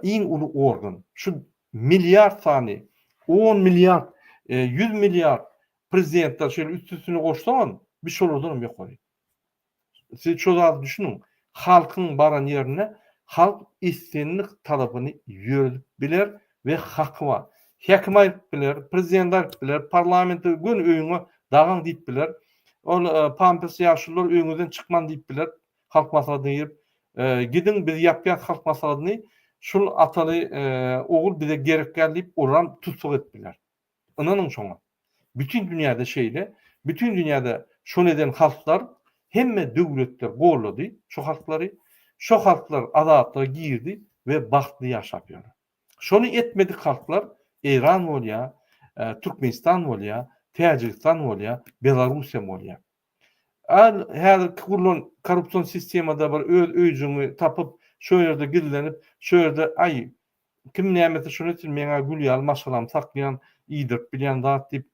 iň uly organ şu milliard sany on milliard ýüz milliard prezidentler şeýle üst üstüne goşsaňam biz şolardanam ýokary. Siz şo zady düşüniň, halkyň baran ýerinde halk islendik talapyny ýöredip biler we haky bar. Häkim aýryp biler, prezident aýryp biler, parlamente göni öýüňe dagaň diýip biler. Ol pampers ýaşulular öýüňizden çykmaň diýip biler. Halk maslahatyna girip, gidiň biz ýapýas halk maslahatyny, şul ataly ogul bize gerek däl diýip olaram tussag edip biler. Ynanyň şoňa. Bütin dünýäde şeýle. Bütin dünýäde şony eden halklar hemme döwletler gollady şo halklary. Şo halklar azatlyga girdi we bagtly ýaşap ýör. Şony etmedik halklar Eýran bolýa, Türkmenistan bolýa, Täjigistan bolýa, Belarussiýa bolýa. Al häzirki gurlan korrupsion sistemada bir öz öýjügiňi tapyp, şo ýerde gizlenip, şo ýerde aý Kim näme etse şony etsin, meň-ä gül ýaly maşgalamy saklaýan, iýdirip bilýän zat diýip,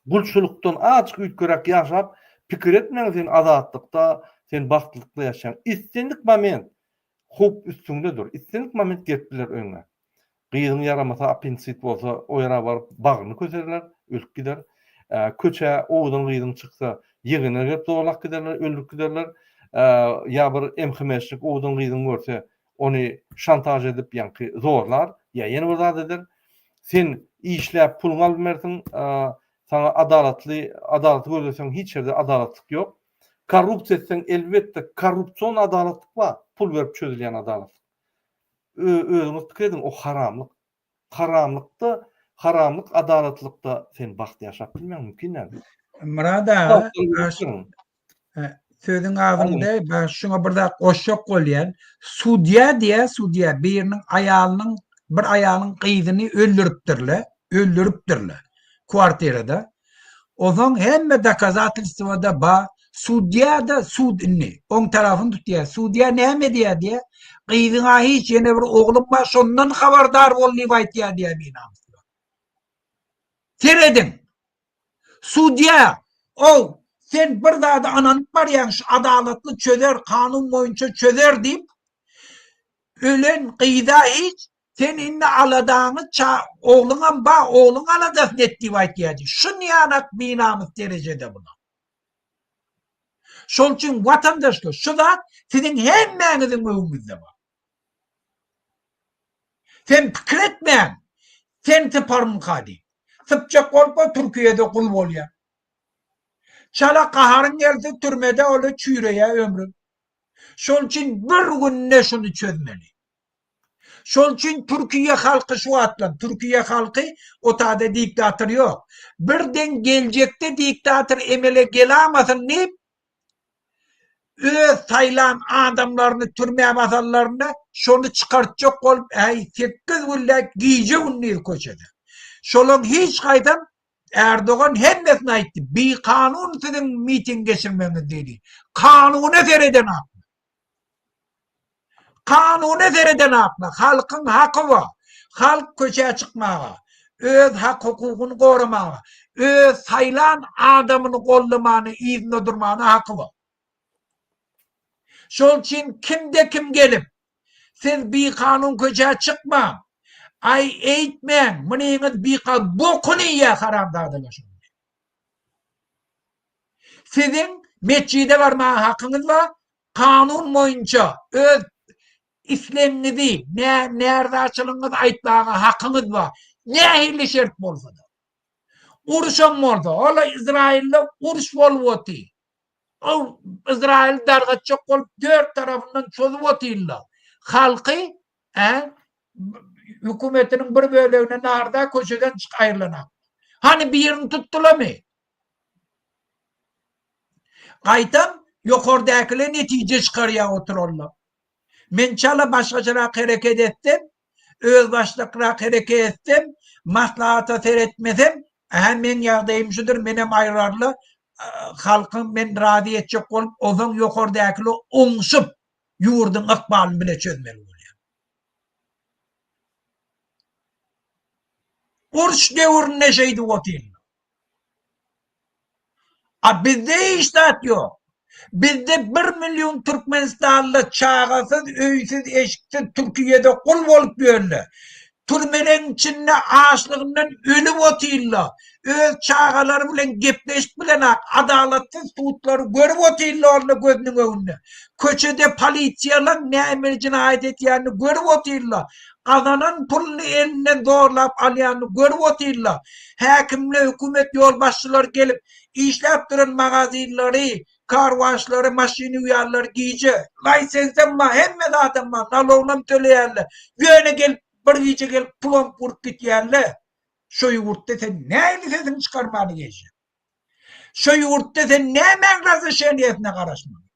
gulçulykdan azajyk üýtgeräk ýaşap, pikir etmäň sen azatlykda, sen bagtlylykda ýaşaýaň. Islendik moment howp üstüňde dur, islendik moment gelip biler öňüňe. Gyzyň ýaramasa appendisit bolsa, o ýere baryp bagryny köserler, ölüp gider. Köçä owadan gyzyň çyksa, ýegenler gelip zorlap giderler, öldürip giderler. Ýa bir MHM-şnik owadan gyzyňy görse, Ony şantaž edip ýaňky zorlar ýa ýene bir zat eder. Sen işläp puluňy alyp bilmersiň, saňa adalatly adalaty gözleseň hiç ýerde adalatlyk ýok. Korrupsiýa etseň elbetde korrupsion adalatlyk bar, pul berip çözülýän adalatlyk. Özüňiz pikir ediň o haramlyk. Haramlykda, haramlyk adalatlykda sen bagtly ýaşap bilmeň mümkin däl. Myrat aga, sözüň agzyňda ben şuňa bir zat goşjak bolýan. Sudýa diýä, sudýa biriniň aýalynyň bir aýalyň gyzyny öldüripdirler, öldüripdirler kwartirada. Onsoň hemme dokazatelstwo-da bar. Sudýa-da sud indi. Oň tarapyny tutýar. Sudýa näme edýär diýýär. Gyzyň-a hiç ýene bir oglum bar, şondan habardar bol diýip aýtýar diýýär binamyslar. Serediň. Sudýa, ow, sen bir zada ynanyp barýaň, şu adalatly çözer, kanun boýunça çözer diýip, ölen gyza hiç Sen indi aladaňy ça ogluňam ba ogluň aladasyny et diýip aýtýar diý. Şunýanak binamys derejede bular. Şol üçin watandaşlar şu zat siziň hemmäňiziň öňüňizde bar. Sen pikir etmäň sen syparmyka diýip. Sypjak bolup Türkiýede gul bolýar. Çala gaharyň gelse türmede ola çüýreýär ömrüň. Şol üçin bir günde şuny çözmeli. Şol üçin Türkiýe halky şu wagtlam, Türkiýe halky o taýda diktator ýok. Birden geljekde diktator emele gelamasyn diýip, öz saýlan adamlaryny türmä basanlarynda şony çykartjak bolup, äý sekiz günläp gije-gündiz köçede. Şolaň hiç haýsam Erdogan hemmesine aýtdy, bikanun siziň miting geçirmegiňiz diýdi. Kanuna sereden akla. Kanuna sereden akla. Halkyň haky bar. Halk köçä çykmaga, öz hak-hukugyny goramaga, öz saýlan adamyny goldamana, yzynda durmana haky bar. Şol üçin kimde-kim gelip, Siz bikanun köçä çykmaň. Aý eýtmäň, munyňyz bika bokuny iýýär haramzadalar şony. Siziň metjide barmaga hakyňyz bar, kanun boýunça öz islegiňizi, närzaçylygyňyzy aýtmaga hakyňyz bar. Nähili şert bolsa-da. Uruşam bolsa, ol Izrailde uruş bolup otyr. Ol Izraili dargatjak bolup dört tarapyndan çozup otyrlar. Halky ä hökümetiniň bir bölegine narda köçeden çyk aýrylanak. Hany birini tutdulamy? Gaýtam ýokardäkiler netije çykarýar oturanlar. Men çala başgaçarak hereket etsem, özbaşdakrak hereket etsem, maslahata seretmesem, ähä meň ýagdaýym şudur, menem aýrarlar, halky men razy etjek bolup, onsoň ýokardäkiler oňşup, ýurduň ykbalyny bile çözmeli bolýar. Uruş döwründe şeýdip otyrlar. A bizde hiç zat ýok. Bizde bir million türkmenistanly çagasyz, öýsüz, eşiksiz Türkiýede gul bolup ýörler. Türmeleň içinde açlygyndan ölüp otyrlar. Öz çagalary bilen gepleşip bilenak, adalatsyz sudlary görüp otyrlar onda gözüniň öňünde. Köçede polisiýalaň näme jenaýat etýänini görüp otyrlar. Gazanan puluny elinden zorlap alýanyny görüp otyrlar. Häkimler, hökümet ýolbaşçylary gelip, işläp duran magazinleri, karwaşlary, maşyn ýuwýanlary gije, laýsensem bar, hemme zadam bar, nalogynam töleýärler. Ýöne gelip, bir gije gelip plomb urup gitýärler. Şo ýurtda sen nähili sesiňi çykarmany geljek? Şo ýurtda sen nämäň razreşeniýesine garaşmaly?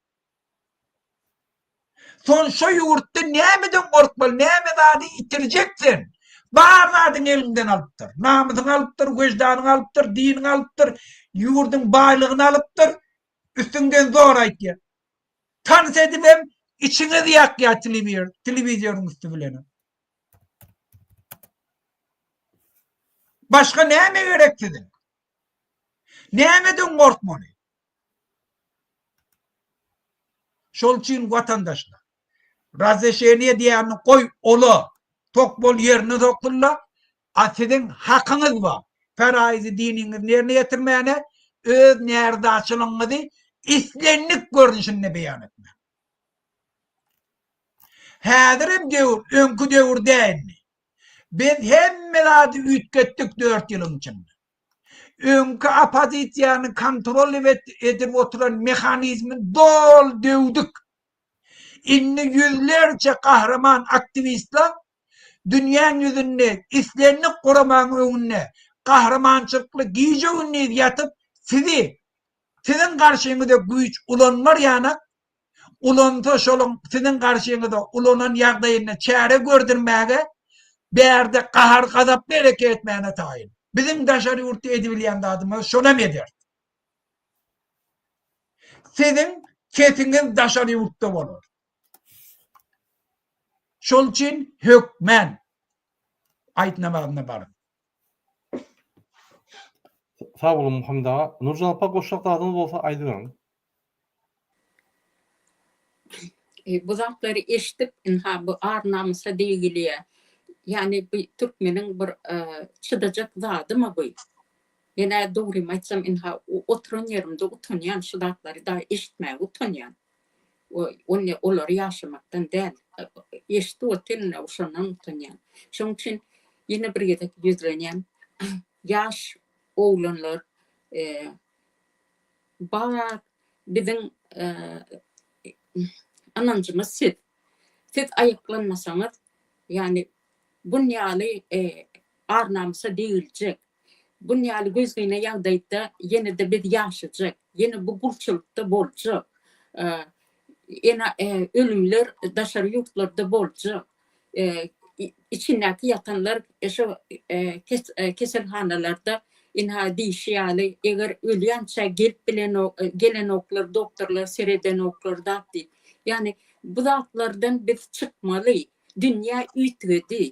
Son şo ýurtda nämeden gorkmaly, näme zady ýitirjek sen? Bar zadyňy eliňden alypdyr. Namysyňy alypdyr, weždanyňy alypdyr, diniňi alypdyr, ýurduň baýlygyny alypdyr. Üstüňden zor aýtýar. Tans edibem içiňizi ýakýar telewizoryň üsti bilenem. Başga näme gerek size? Nämeden gorkmaly? Şol üçin watandaşlar, razreşeniýe diýýänini goý ola, tok bol ýerine soksunlar, a siziň hakyňyz bar, feraýzy diniňizi ýerine ýetirmäne, öz närizaçylygyňyzy islendik görnüşinde beýan etmäne. Häzirem döwür öňki döwür däl indi. Biz hemme zady üýtgetdik dört ýylyň içinde. Öňki oppozisiýany kontrol edip oturan mehanizmini doly döwdük. Indi ýüzlerçe gahryman aktiwistler dünýäň ýüzünde islendik guramaň öňünde gahrymançylykly gije-gündiz ýatyp sizi, siziň garşyňyza güýç ulanmar ýanak ulansa şoluň siziň garşyňyza ulanan ýagdaýynda çäre gördürmäge bärde gahar-gazaply hereket etmäne taýyn. Biziň daşary ýurtda edibilýän zadymyz şonam ederis. Siziň sesiňiz daşary ýurtda bolar. Şol üçin hökmän aýt namazyna baryň. Sag boluň Muhammet aga. Nurjan apa goşjak zadyňyz bolsa aýdyberiň. Bu zatlary eşidip, ynha bu ar-namysa degilýär. Ýagny bu türkmeniň bir çydajak zadymy bu? Men-ä dogrymy aýtsam, ynha oturan ýerimde utanýan, şu zatlary dagy eşitmäge utanýan. Ony olary ýaşamakdan däl, eşidip otyryn-da, şondan utanýan. Şonuň üçin ýene bir gezek ýüzlenýän, ýaş oglanlar Bar biziň. ynanjymyz siz. Siz aýaklanmasaňyz, ýagny bun ýaly ar-namysa degiljek, bun ýaly gözgyny ýagdaýda ýene-de biz ýaşajak, ýene bu gulçulykda boljak, ene ölümler daşary ýurtlarda boljak, içindäki ýatanlar şo keselhanalarda ynha diýşi ýaly eger ölýänçä gelip bilenok gelenoklar doktorlar seredenoklar zat diýip. Ýagny bu zatlardan biz çykmaly. Dünýä üýtgedi.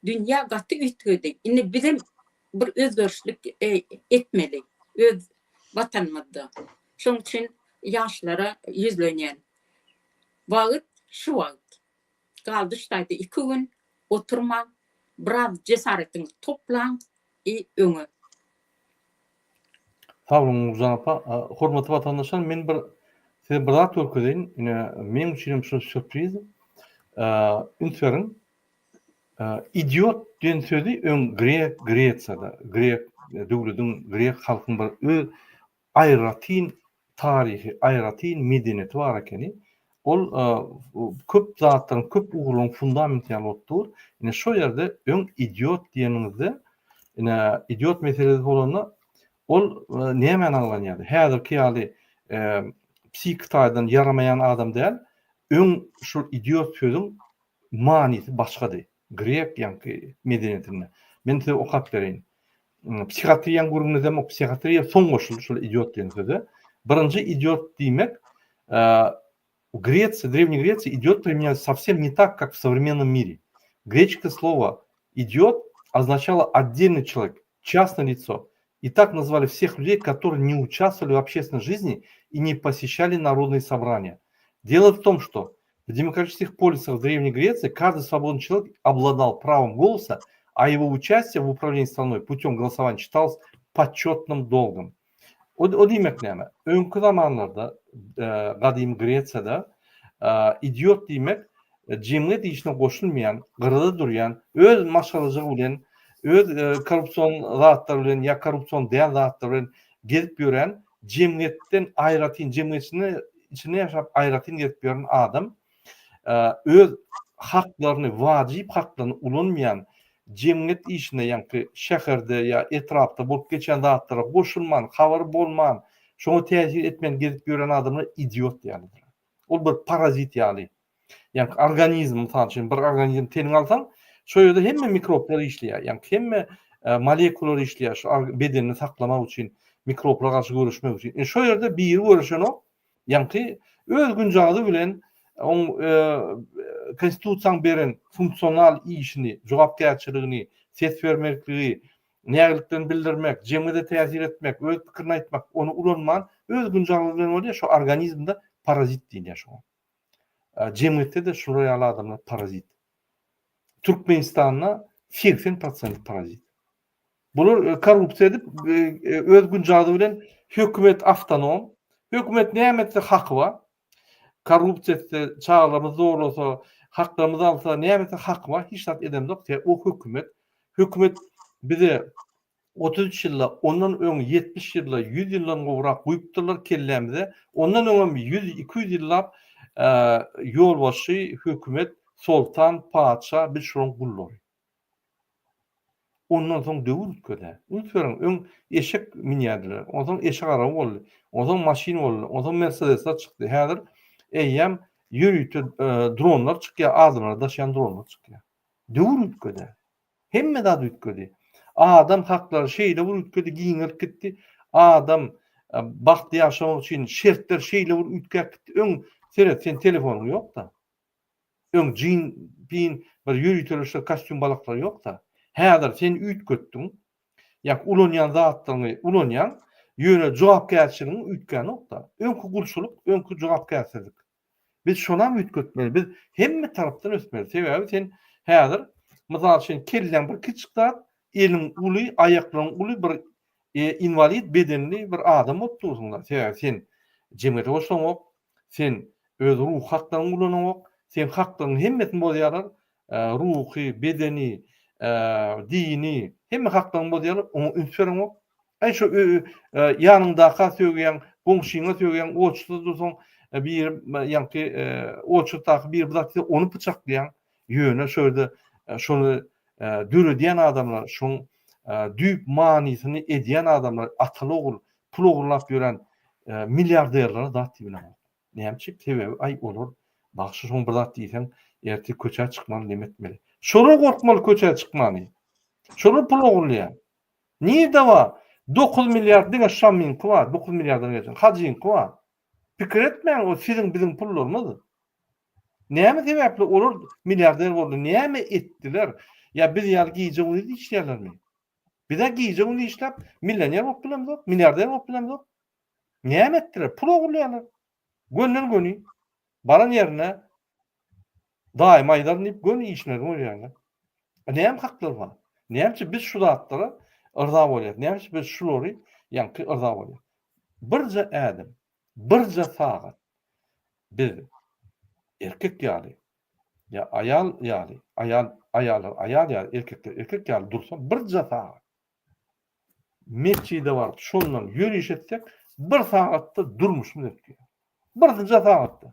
Dünýä gaty üýtgedi. Indi bizem bir özgerişlik etmeli öz watanymyzda. Şoň üçin ýaşlara ýüzlenýän. Wagt şu wagt. Galdy ştaýda iki gün oturmaň biraz jesaretiňizi toplaň i öňe. Sag boluň Nurjan apa. Hormatly watandaşlar men bir size bir zat görkezeýin. Ine meň üçin hem şu sýurpriz. Üns beriň. Idiot diýen sözi öň grek Gresiýada, grek döwlediň, grek halkyň bir öz aýratyn taryhy, aýratyn medeniýeti bar ekeni. Ol köp zatlaryň, köp ugurlaryň fundamenti ýaly bolup dur. Ine şo ýerde öň idiot diýeniňizde, ine idiot meselesi bolanda ol nämäni aňlanýardy? Häzirki ýaly psihiki taýdan ýaramaýan adam däl, öň şol idiot sözüň manysy başgady. Grek ýaňky medeniýetinde. Men size okap bereýin. Psihiatriýaň gürrüňini edemok, psihiatriýa soň goşuldy şol idiot diýen söze. Birinji idiot diýmek, Gresiýa, Drewniý Gresiýa idiot применялся совсем не так, как в современном мире. Греческое слово idiot означало отдельный человек, частное лицо. И так назвали всех людей, которые не участвовали в общественной жизни и не посещали народные собрания. Дело в том, что в демократических полисах Древней Греции каждый свободный человек обладал правом голоса, а его участие в управлении страной путем голосования считалось почетным долгом. O, o diýmek näme? Öňki zamanlarda gadymy Gresiýada idiot diýmek jemgyýet işine goşulmaýan, gyrada durýan, öz maşgalajygy bilen, öz korrupsion zatlar bilen ýa korrupsion däl zatlar bilen gezip ýören, jemgyýetden aýratyn, jemgyýetçinde içinde ýaşap aýratyn gezip ýören adam, öz haklaryny, wajyp haklaryny ulanmaýan, jemgyýet işine, ýaňky şäherde ýa etrapda bolup geçýän zatlara goşulman, habary bolman, şoňa täsir etmän gezip ýören adamlar idiot ýalydyr. Ol bir parazit ýaly. Ýaňky organizm, mysal üçin, bir organizm teniňe alsaň, şo ýerde hemme mikroblar işleýär. Ýaňky hemme molekulalar işleýär şu bedenini saklamak üçin, mikroblara garşy göreşmek üçin. Indi şo ýerde biri göreşenok, ýaňky öz günjagazy bilen oň konstitusiýaň beren funksional işini, jogapkärçiligini, ses bermekligi, nägiliklerini bildirmek, jemgyýete täsir etmek, öz pikirini aýtmak, ony ulanman öz günjagazy bilen bolýar, şo organizmde parazit diýilýär şoňa. Jemgyýetde-de şular ýaly adamlar parazit. Türkmenistanda 80 prosenti parazit. Bular korrupsiýa edip, öz günjagazy bilen hökümet awtonom, hökümet näme etse haky bar. Korrupsiýa etse, çagalarymyzy zorlasa, haklarymyzy alsa, näme etse haky bar, hiç zat edemzok. Sebäbi o hökümet. Hökümet bize 33 ýylda, ondan öň 70 ýylda, 100 ýyldan gowrak guýupdyrlar kellämize. Ondan öňem 100, 200 ýyllap ýolbaşçy, hökümet, soltan, patyşa, biz şolaryň gullary. Ondan soň döwür üýtgedi. Üns beriň, öň eşek münýärdiler, onsoň eşek araba boldy, onsoň maşyn boldy, onsoň Mersedesler çykdy. Häzir eýýäm ýörite dronlar çykýar, adamlary daşaýan dronlar çykýar. Döwür üýtgedi. Hemme zat üýtgedi. Adam haklary şeýle bir üýtgedi, giňelip gitdi. Adam bagtly ýaşamak üçin şertler şeýle bir üýtgäp gitdi. Öň seret, sen telefonyň ýok-da. Öň jin, pin, bir ýöriteleşen kostýum balaklar ýok-da. Häzir sen üýtgetdiň. Ýa ulanýan zatlaryňy ulanýaň, ýöne jogapkärçiligiň üýtgänok-da. Öňki gulçulyk, öňki jogapkärsizlik. Biz şonam üýtgetmeli. Biz hemme tarapdan ösmeli. Sebäbi sen häzir, mysal üçin, kelläň bir kiçijik zat, eliň uly, aýaklaryň uly bir inwalid bedenli bir adam bolup dursuň-da. Sebäbi sen jemgyýete goşulaňok, Sen öz ruhy haklaryňy ulanaňok, seň haklaryňyň hemmesini bozýarlar, ruhy, bedeni, dini, hemme haklaryňy bozýarlar, oňa üns bereňok. Aý şo ýanyňdaka sögýäň, goňşyňa sögýäň, oçsuz dursaň, biri ýaňky oçurtdaky biri bir zat diýse ony pyçaklaýaň. Ýöne şu ýerde şony döredýän adamlar, şoň düýp manysyny edýän adamlar, ataly-ogul pul ogurlap ýören milliarderlere zat diýip bilemok. Näme üçin? Sebäbi aý olar bagşy şoň bir zat diýseň ertir köçä çykmaly neme etmeli. Şolar gorkmaly köçä çykmany. Şolar pul ogurlaýar. Nirde bar? 9 milliard diňe Şamyňky bar, 9 milliardan geçen. Hajyňky bar. Pikir etmäň o siziň biziň pullarymyz. Näme sebäpli olar milliarder boldy? Näme etdiler? Ýa biz ýaly gije gündiz işleýärlermi? Bizä gije gündiz işläp millioner bolup bilemzok, milliarder bolup bilemzok. Näme etdiler? Pul ogurlaýarlar. Gönden göni. Baran ýerine daýym aýdaryn diýip göni işine görýärler. E, näme haklary bar? Näme üçin biz şu zatlara yrza bolýarys? Näme üçin biz şulary ýaňky yrza bolýarys? Birje ädim, birje sagat biz erkek ýaly ýa aýal ýaly, aýal aýallar aýal ýaly, erkekler erkek ýaly dursa birje sagat Metjide baryp şondan ýöriş etsek bir sagatda durmuşymyz üýtgeýär. Birje sagatda.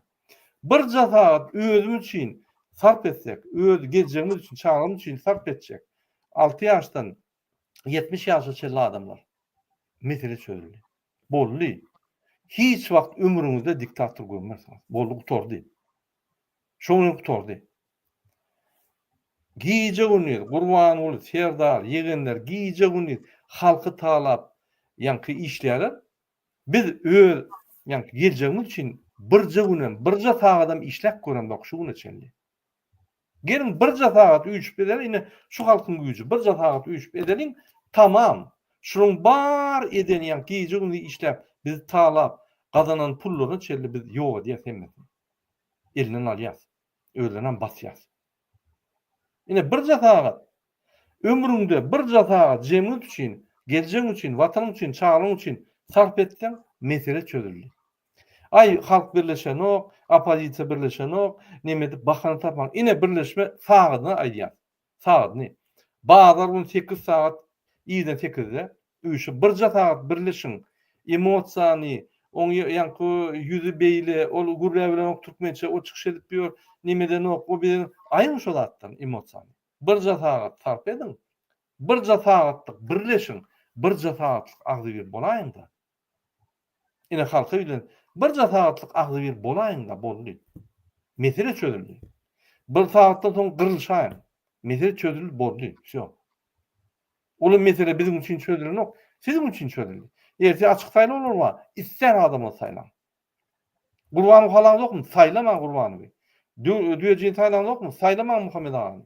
Birje sagat özümiz üçin sarp etsek, öz geljegimiz üçin, çagalarymyz üçin sarp etjek. 6 ýaşdan 70 ýaşa çenli adamlar. Mesele çözüldi. Boldy. Hiç wagt ömrüňizde diktator görmersiňiz. Boldy, gutardy. Şoň bilen gutardy. Gije-gündiz Gurbanguly Serdar, ýegenler gije-gündiz halky talap ýaňky işleýärler. Biz öz ýaňky geljegimiz üçin birje günem, birje sagadam işläp göremzok şu güne çenli. Geliň birje sagat üýşüp edeliň, ine şu halkyň güýji, birje sagat üýşüp edeliň, tamam. Şularyň bar edeni ýaňky gije-gündiz işläp, bizi talap gazanan pullaryna çenli biz ýok edýäs hemmesini. Elinden alýas. Özlerinem basýas. Ine birje sagat ömrüňde birje sagat jemgyýet üçin, geljegiň üçin, watanyň üçin, çagalaryň üçin sarp etseň, mesele çözüldi. Aý, halk birleşenok, oppozisiýa birleşenok, neme edip bahana tapmaň. Ine birleşme sagadyny aýdýan. Sagadyny. Bazar gün 8 sagat irden 8-de üýşüp birje sagat birleşiň. Emosiýany, oň ýaňky ýüzi beýle, ol gürläbilenok türkmençe, o çykyş edip ýör, neme edenok, o bilen aýryň şo zatdan emosiýany. Birje sagat sarp ediň. Birje sagatlyk birleşiň, birje sagatlyk agzybir bolaýyň-da. Ine halka ýüzlen, birje sagatlyk agzybir bolaýyň-da, boldy. Mesele çözüldi. Bir sagatdan soň gyrylyşaýyň. Mesele çözüldi, boldy. Wsýo. Uly mesele biziň üçin çözülenok, siziň üçin çözüldi. Ertir açyk saýlawlar bar, islän adamyňyzy saýlaň. Gurbanowy halaňzokmy? Saýlamaň Gurbanowy. Düýejini saýlaňzokmy? Saýlamaň Muhammet agany.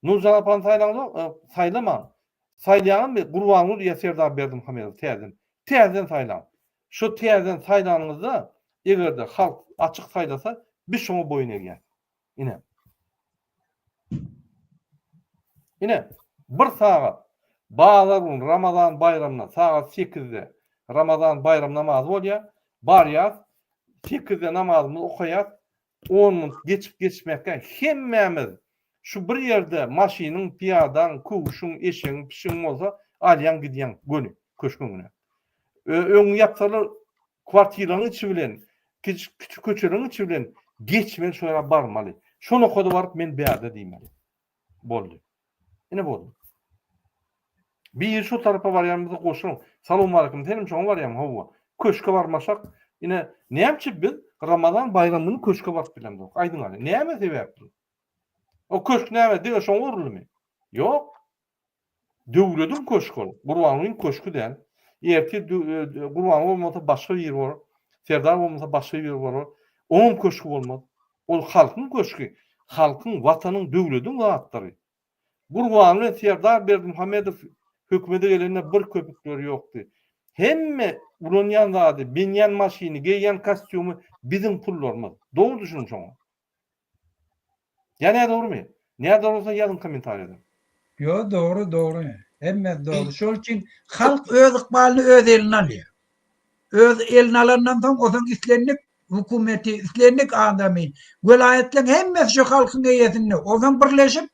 Nurjan apany saýlaňzok? E, saýlamaň. Saýlaýaňyzmy? Gurbanguly ýa Serdar Berdimuhamedowy täzeden. Täzeden saýlaň. Şo täzeden saýlanyňyzda, eger-de halk açyk saýlasa, biz şoňa boýun egýäs. Ine. Ine, bir sagat bazar gün Ramazan baýramyna sagat 8-de Ramazan baýram namazy bolýar. Barýas, 8-de namazymyzy okaýas. 10 minut geçip geçmekkä hemmämiz şu bir ýerde maşynyň, pyýadaň, köwşüň, eşegiň, pişigiň bolsa alýaň gidýäň göni köşgüň öňüne. Öňüňi ýapsalar Kwartiranyň içi bilen, kiçi köçeleriň içi bilen geçmeli şo ýere barmaly. Şo nokada baryp men bärde diýmeli. Boldy. Ine boldy. Biri şo tarapa barýan bolsa goşulyň. Salowmaleýkim, senem şoňa barýaňmy? Hawa. Köşge barmaşak. Ine, näme üçin biz Ramazan baýram güni köşge baryp bilemzok? Aýdyň hany, näme sebäpli? O köşk näme, diňe şoňa guruldymy? Ýok. Döwlediň köşgi ol. Gurbangulyň köşgi däl. Ertir Gurbanguly bolmasa başga biri bolar. Serdar bolmasa başga biri bolar. Oňam köşgi bolmaz. Ol halkyň köşgi. Halkyň, watanyň, döwlediň zatlary. Gurbanguly bilen Serdar Berdimuhamedow hökümete gelende bir köpükleri ýokdy. Hemme ulanýan zady, binýän maşyny, geýýän kostýumy biziň pullarymyz. Dogry düşüniň şoňa. Ýa nädogrymy? Nädogry bolsa ýazyň kommentariýada. Ýo dogry dogry. Hemmesi dogry. Şol üçin halk öz ykbalyny öz eline alýar. Öz eline alandan soň osaň islendik hökümeti, islendik adamy, welaýatlaryň hemmesi şu halkyň eýesinde. Osaň birleşip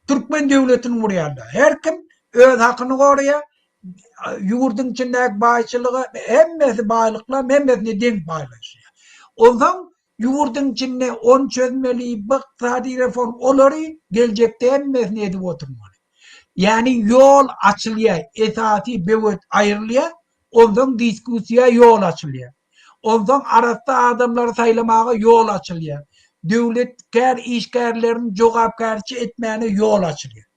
türkmen döwletini gurýarlar. Her kim öz hakyny goraýar. Ýurduň içindäki baýçylyga hemmesi baýlyklar hemmesine deň paýlaşýar. Onsoň ýurduň içinde ony çözmeli, bu ykdysady reform olary geljekde hemmesini edip oturmaly. Ýagny ýol açylýar, esasy böwet aýrylýar, onsoň diskussiýa ýol açylýar. Onsoň arassa adamlary saýlamaga ýol açylýar. Döwletkär işgärlerini jogapkärçi etmäne ýol açylýar.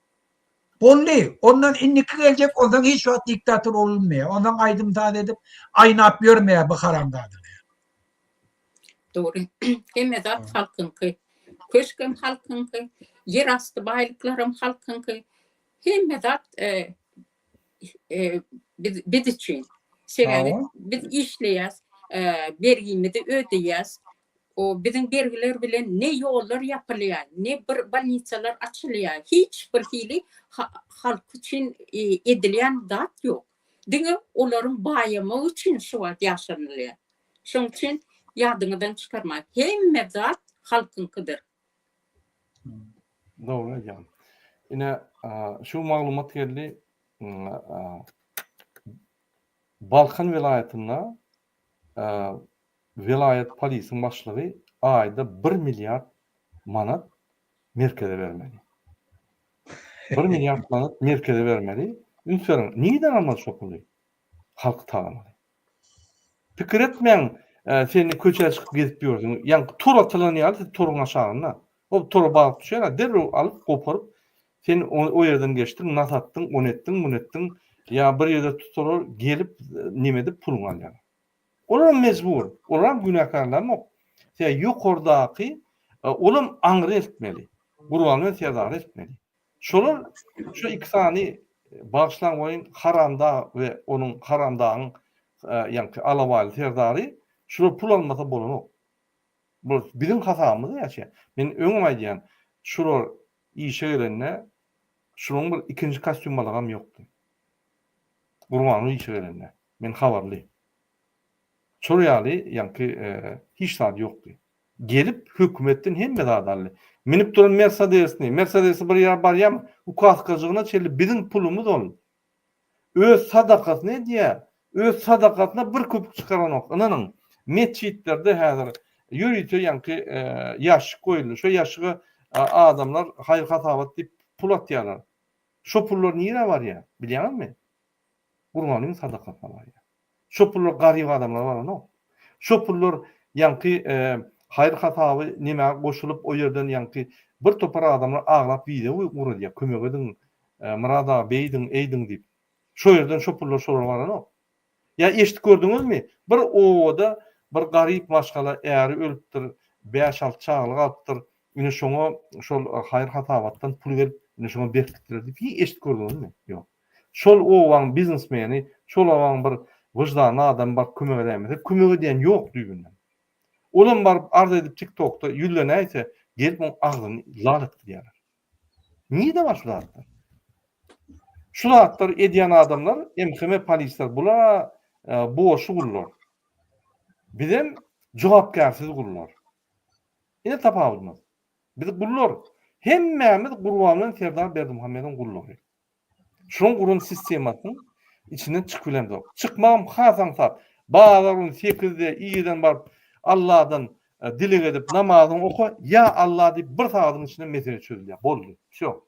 Boldy. Ondan indiki geljek onsoň hiç wagt diktator bolunmaýar. Onsoň aýdym-saz edip aýnap ýörmeýär bu haramzadalar. Dogry. Hemme zat halkyňky. Köşgem halkyňky, ýer asty baýlyklaram halkyňky. Hemme zat e, e, biz, biz üçin. Sebäbi biz işleýäs, e, bergimizi ödeýäs. O biziň bergiler bilen ne ýollar ýapylýar, ne bir bolnitsalar açylýar. Hiç bir hili halk üçin e, edilýän zat ýok. Diňe olaryň baýamagy üçin şu wagt ýaşanylýar. Şoň üçin ýadyňyzdan çykarmaň, hemme zat halkyňkydyr. Dogry aýdýaň. Ine, şu maglumat geldi. Balkan welaýatynda welaýat polisiň başlygy aýda bir milliard manat merkeze bermeli. Bir milliard manat merkeze bermeli. Üns beriň, nireden almaly şo puly? Halky talamaly. Pikir etmäň, sen köçä çykyp gezip ýörsüň. Ýaňky tor atylan ýaly siz toruň aşagynda. O tora balyk düşýär, derrew alyp, goparyp, sen o ýerden geçdiň, nas atdyň, ony etdiň, muny etdiň, ýa bir ýerde tutsalar, gelip, neme edip puluňy alýarlar. Olaram mejbur, olaram günäkärlämok. Sebäbi ýokardaky, olam aňry eltmeli. Gurbanguly Serdary eltmeli. Şolar şu iki sany bagyşlaň goýun Haramdag we onuň Haramdagyň ýaňky Alabaýly serdary şular pul almasa bolanok. Bu biziň hasabymyzda ýaşaýar. Men öňem aýdýan şular işe gelende şularyň bir ikinji kostýum balagam ýokdy. Gurbanguly işe gelende men habarly. Şol ýaly ýaňky hiç zady ýokdy. Gelip hökümetden hemme zady aldy. Münüp duran Mersedesini, Mersedesi bir ýere barýarmy, ukaskajygyna çenli biziň pulumyz ol. Öz sadakasyny edýär. Öz sadakasyna bir köpük çykaranok. Ynanyň, metjitlerde häzir ýörite ýaňky ýaşşik goýuldy. Şo ýaşşige adamlar haýyr-hasabat diýip pul atýarlar. Şo pullar nirä barýar, bilýäňizmi? Gurbanyň sadakasyna barýar. Şo pullar garyp adamlara baranok. Şo pullar ýaňky haýyr hasaby nämä goşulyp o ýerden ýaňky bir topar adamlar aglap wideo ugradýar kömek ediň Myrat aga beýdiň eýdiň diýip. Şo ýerden şo pullar şolara baranok. Ýa eşidip gördüňizmi bir obada bir garyp maşgala äri ölüpdir bäş-alty çagaly galypdyr ine şoňa şol haýyr hasabatdan pul gelip ine şoňa berip gitdiler diýip hiç eşidip gördüňizmi? Ýok. Şol obaň biznesmeni, şol obaň bir wyždanly adamy baryp kömek edäýmese, kömek edýän ýok düýbünden. Olam baryp arz edip tiktokda ýüzlenäýse, gelip oň agzyny lal etdirýärler. Nirde bar şu zatlar? Şu zatlary edýän adamlar MHM polisler bular borçly gullar. Bizem jogapkärsiz gullar. Ine tapawudymyz. Biz gullar. Hemmämiz Gurbanguly Serdar Berdimuhamedowyň gullary. Şoň guran sistemasynyň içinden çykyp bilemzok. Çykmagam has aňsat. Bazar güni sekizde irden baryp Alladan dileg edip namazyňy oka, ýa Alla diýip bir sagadyň içinde mesele çözülýär. Boldy. Wsýo.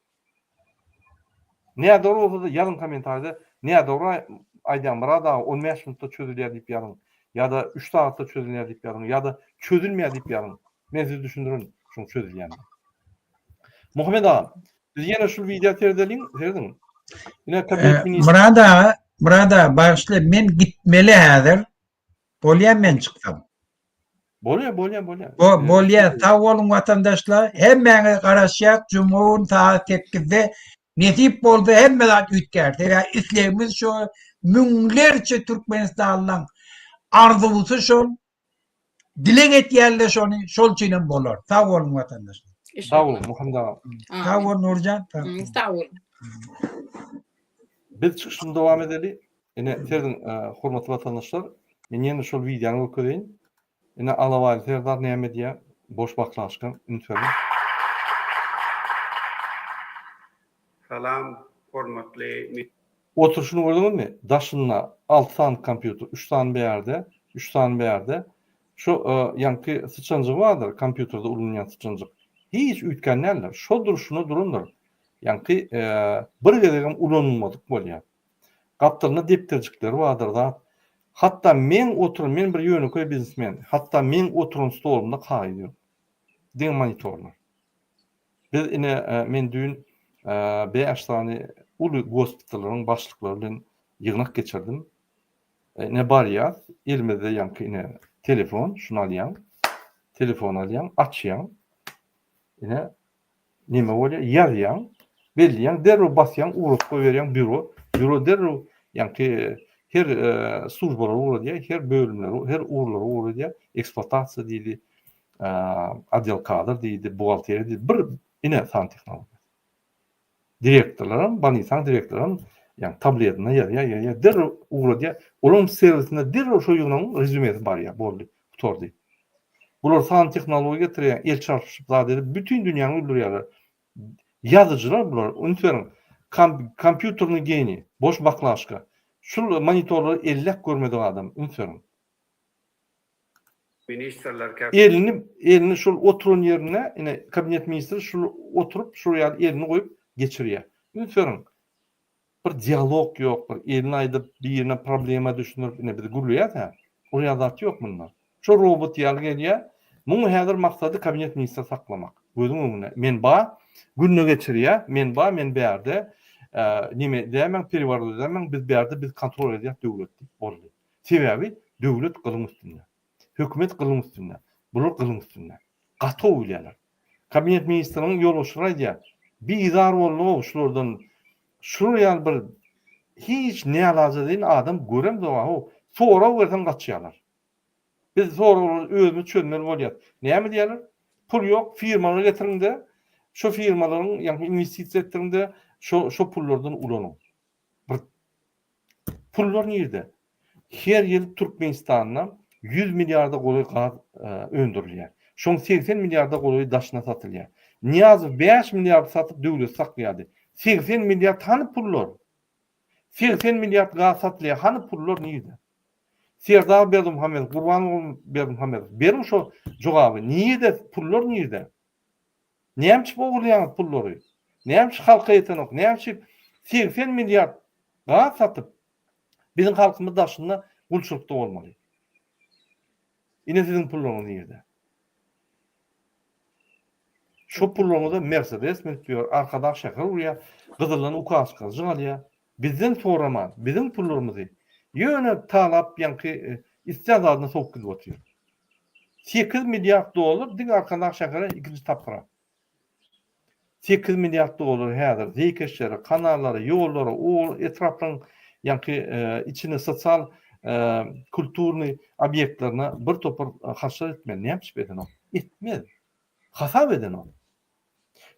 Nädogry bolsa-da ýazyň kommentariýada nädogry aýdýaň Myrat aga 15 minutda çözülýär diýip ýazyň. Ýa-da 3 sagatda çözülýär diýip ýazyň. Ýa-da çözülmeýär diýip ýazyň. Men size düşündirin şuň çözülýänini. Muhammet aga, Biz ýene şul wideo seredeliň, serediň. Ine kabinet ministri. Myrat aga, Myrat aga bagyşla men gitmeli häzir. Bolýa men çyksam. Bolýa, bolýa, bolýa. Bo, bolýa. Sag boluň watandaşlar. Hemmäňize garaşýas juma gün sagat 8-de. Nesip bolsa hemme zat üýtgär. Sebäbi islegimiz şo müňlerçe türkmenistanlyň arzuwsy şol. Dileg etýärler şony, şol üçinem bolar. Sag boluň watandaşlar. Sag boluň Muhammet aga. Sag bol Nurjan. Sag bol. Biz çykyşymyzy dowam edeli. Ine serediň hormatly watandaşlar, men ýene şol wideony görkezeýin. Ine Alabaýly Serdar näme edýär? Boş baklaşka üns beriň. Salam hormatly Oturyşyny gördüňizmi? Daşynda alty sany kompýuter, üç sany bärde, üç sany bärde. Şo ýaňky syçanjygy bardyr, kompýuterde ulanylýan syçanjyk. Hiç üýtgän däldir. Şo durşuna durandyr. Ýaňky bir gezegem ulanylmadyk bolýar. Gapdalynda depderjikleri bardyr zat. Hatda meň oturan, men bir ýönekeý biznesmen, hatda meň oturan stolumda kagyz ýok. Diňe monitorlar. Biz ine men düýn bäş sany uly gospitallaryň başlyklary bilen ýygnak geçirdim. Ine barýas, elimizde ýaňky ine telefon, şuny alýaň, telefony alýaň, açýaň. Ine neme bolýar, ýazýaň, belleýäň, derrew basýaň, ugradyp goýberýäň býuro. Býuro derrew ýaňky her službalara ugradýar, her bölümlere, her ugurlara ugradýar. Ekspluatasiýa diýdi, otdel kadr diýdi, buhgalteriýa diýdi. Bir ine san tehnologiýasy. Direktorlaram, bolnisaň direktoram ýagny tabletine ýazýar, ýazýar, derrew ugradýar. Olaryň serwisine derrew şo ýygnagyň rezýumesi barýar, boldy, gutardy. Bular sanly tehnologiýa getirýär, el çarpyşyp zat edip bütin dünýäni öldürýärler. Ýazyjylar bular, üns beriň, kompýuternyý geniý, boş baklaşka. Şul monitorlary elläp görmedik adam, üns beriň. Ministrler Elini elini şol oturan ýerinde ine kabinet ministri şul oturyp şul ýaly elini goýup geçirýär. Üns beriň. Bir dialog ýok, bir elini aýdyp birine problema düşündirip ine biz gürleýäs hä. Ol ýaly zat ýok munda. Şo robot ýaly gelýär. Muň häzir maksady kabinet ministri saklamak. Gözüň öňünde. Men ba günde geçirýär. Men ba men bärde neme edäýmäň pereworot edäýmäň biz bärde biz kontrol edýäs döwlet diýip boldy. Sebäbi döwlet gylyň üstünde. Hökümet gylyň üstünde. Bular gylyň üstünde. Gaty gowy bilýärler. Kabinet ministriniň ýolbaşçylary aýdýar, Bizar bolduň-ow şulardan. Şular ýaly bir hiç nälajadeýin adam göremzok-a-how. Sorag berseň gaçýarlar. Biz soraglary özümiz çözmeli bolýas. Näme diýýärler? Pul ýok, firmalary getiriň-de, şo firmalaryň, ýagny inwestisiýa etdiriň-de, şo şo pullardan ulanyň. Bir Pullar nirde? Her ýyl Türkmenistanda 100 milliarda golaý gaz öndürilýär. Şoň 80 milliarda golaýy daşyna satylýar. Nyýazow 5 milliardy satyp döwleti saklaýardy. 80 milliard hany pullar? 80 milliard gaz satylýar, hany pullar nirde? Serdar Berdimuhamedow, Gurbanguly Berdimuhamedow, beriň şo jogaby. Nirde pullar nirde? Näme üçin ogurlaýaňyz pullary? Näme üçin halka ýetenok? Näme üçin 80 milliard gaz satyp, biziň halkymyz daşynda gulçulykda bolmaly? Ine siziň pullaryňyz nirde? Şo pullaryňyza Mercedes münüp ýör, Arkadag şäher gurýar, gyzyldan ukaskajyk alýar. Bizden soraman, biziň pullarymyzy ýöne talap ýaňky islän zadyna sowup gidip otyr. 8 milliard dollar diňe Arkadag şähere ikinji tapgyra. 8 milliard dollar häzir zeýkeşlere, kanallara, ýollara, o etraplaryň ýaňky içine sosial kulturnyý obýektlerine bir topar harçlar etmeli. Näme üçin edenok? Etmez. Hasap edenok.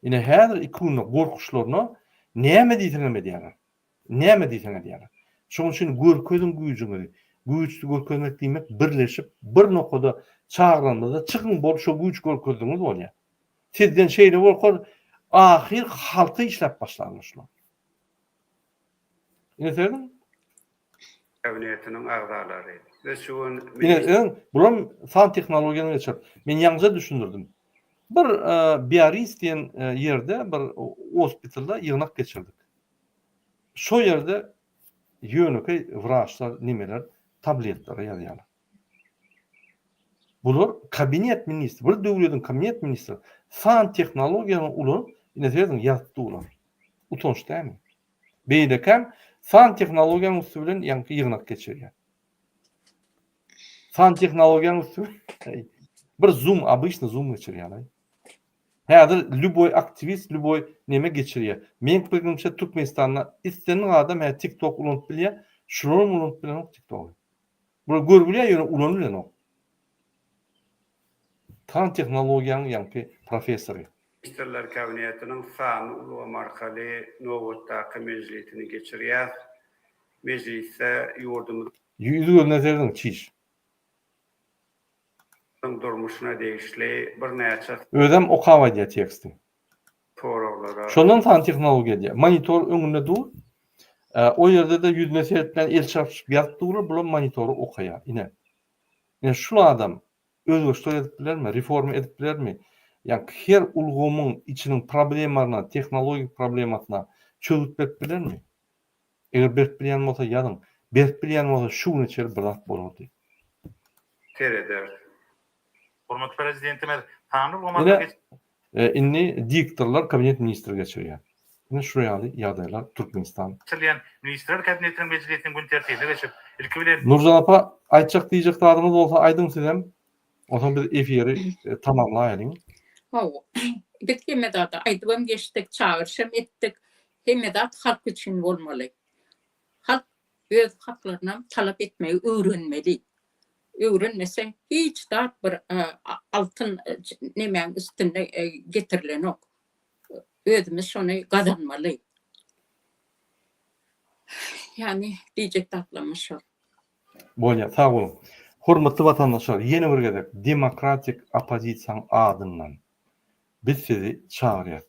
Ine häzir iki günde gorkuşlaryna näme diýseňem edýärler. Näme diýseň edýärler. Şonuň üçin görkeziň güýjüňizi. Güýçli görkezmek diýmek birleşip bir nokada çagyranymyzda çykyň bol şo güýç görkezdigiňiz bolýar. Sizden şeýle gorkar ahyr halka işläp başlarlar şular. Ine serediň. Kabinetiniň agzalary we şu gün Ine öň bulam san tehnologiýany geçirip. Men ýaňja düşündirdim. Bir Biarritz diýen ýerde bir hospitalda ýygnak geçirdik. Şo ýerde ýönekeý wraçlar nemeler tabletlere ýazýarlar. Bular kabinet ministri, bir döwlediň kabinet ministri san tehnologiýany ulanyp, ine serediň ýazyp durlar. Utanç dälmi? Beýlekäm san tehnologiýanyň üsti bilen ýaňky ýygnak geçirýär. San tehnologiýanyň üsti bilen bir zoom, obyçny zoom geçirýär. Häzir lýuboý aktiwist, lýuboý neme geçirýär. Meň pikirimçe Türkmenistanda islendik adam hä TikTok ulanyp bilýär, şularam ulanyp bilenok TikTogy. Bular görüp bilýär ýöne ulanyp bilenok. San tehnologiýanyň ýaňky professory. Ministrler Kabinetiniň sanly ulgam arkaly nobatdaky mejlisini geçirýär. Mejlisde ýurdumyzyň. Ýüz-gözüne serediň, çiş. Durmuşyna degişli birnäçe. Özem okap aýdýar teksti. Soraglara. Şondan san tehnologiýa diýýär. Monitor öňünde dur. O ýerde-de ýüzüne seretmän el çarpyşyp ýazyp durlar, bular monitory okaýar. Ine. Ine şul adam. Özgerişler edip bilermi? Reforma edip bilermi? Ýa her ulgamyň içiniň problemalaryna, tehnologik problemasyna çözgüt berip bilermi? Eger berip bilýän bolsa ýazyň. Berip bilýän bolsa şu güne çenli bir zat bolardy. Serederis. Hormatly Prezidentimiz sanly ulgama Ine, indi diktorlar kabinet ministri geçirýär. Ine şu ýaly ýagdaýlar Türkmenistan. Geçirilýän Ministrler Kabinetiniň mejlisiniň gün tertibine geçip, ilki bilen. Nurjan apa, aýtjak diýjek zadyňyz bolsa aýdyň sizem. Onsoň biz efiri tamamlaýalyň. Hawa. Biz hemme zady aýdybam geçdik, çagyryşam etdik. Hemme zat halk üçin bolmaly. Halk öz haklarynam talap etmegi öwrenmeli. Öwrenmese hiç zat bir altyn nemäň üstünde getirilenok. Özümiz şony gazanmaly. Ýagny diýjek zatlarymyz şol. Bolýar, sag boluň. Hormatly watandaşlar, ýene bir gezek demokratik oppozisiýanyň adyndan biz sizi çagyrýas.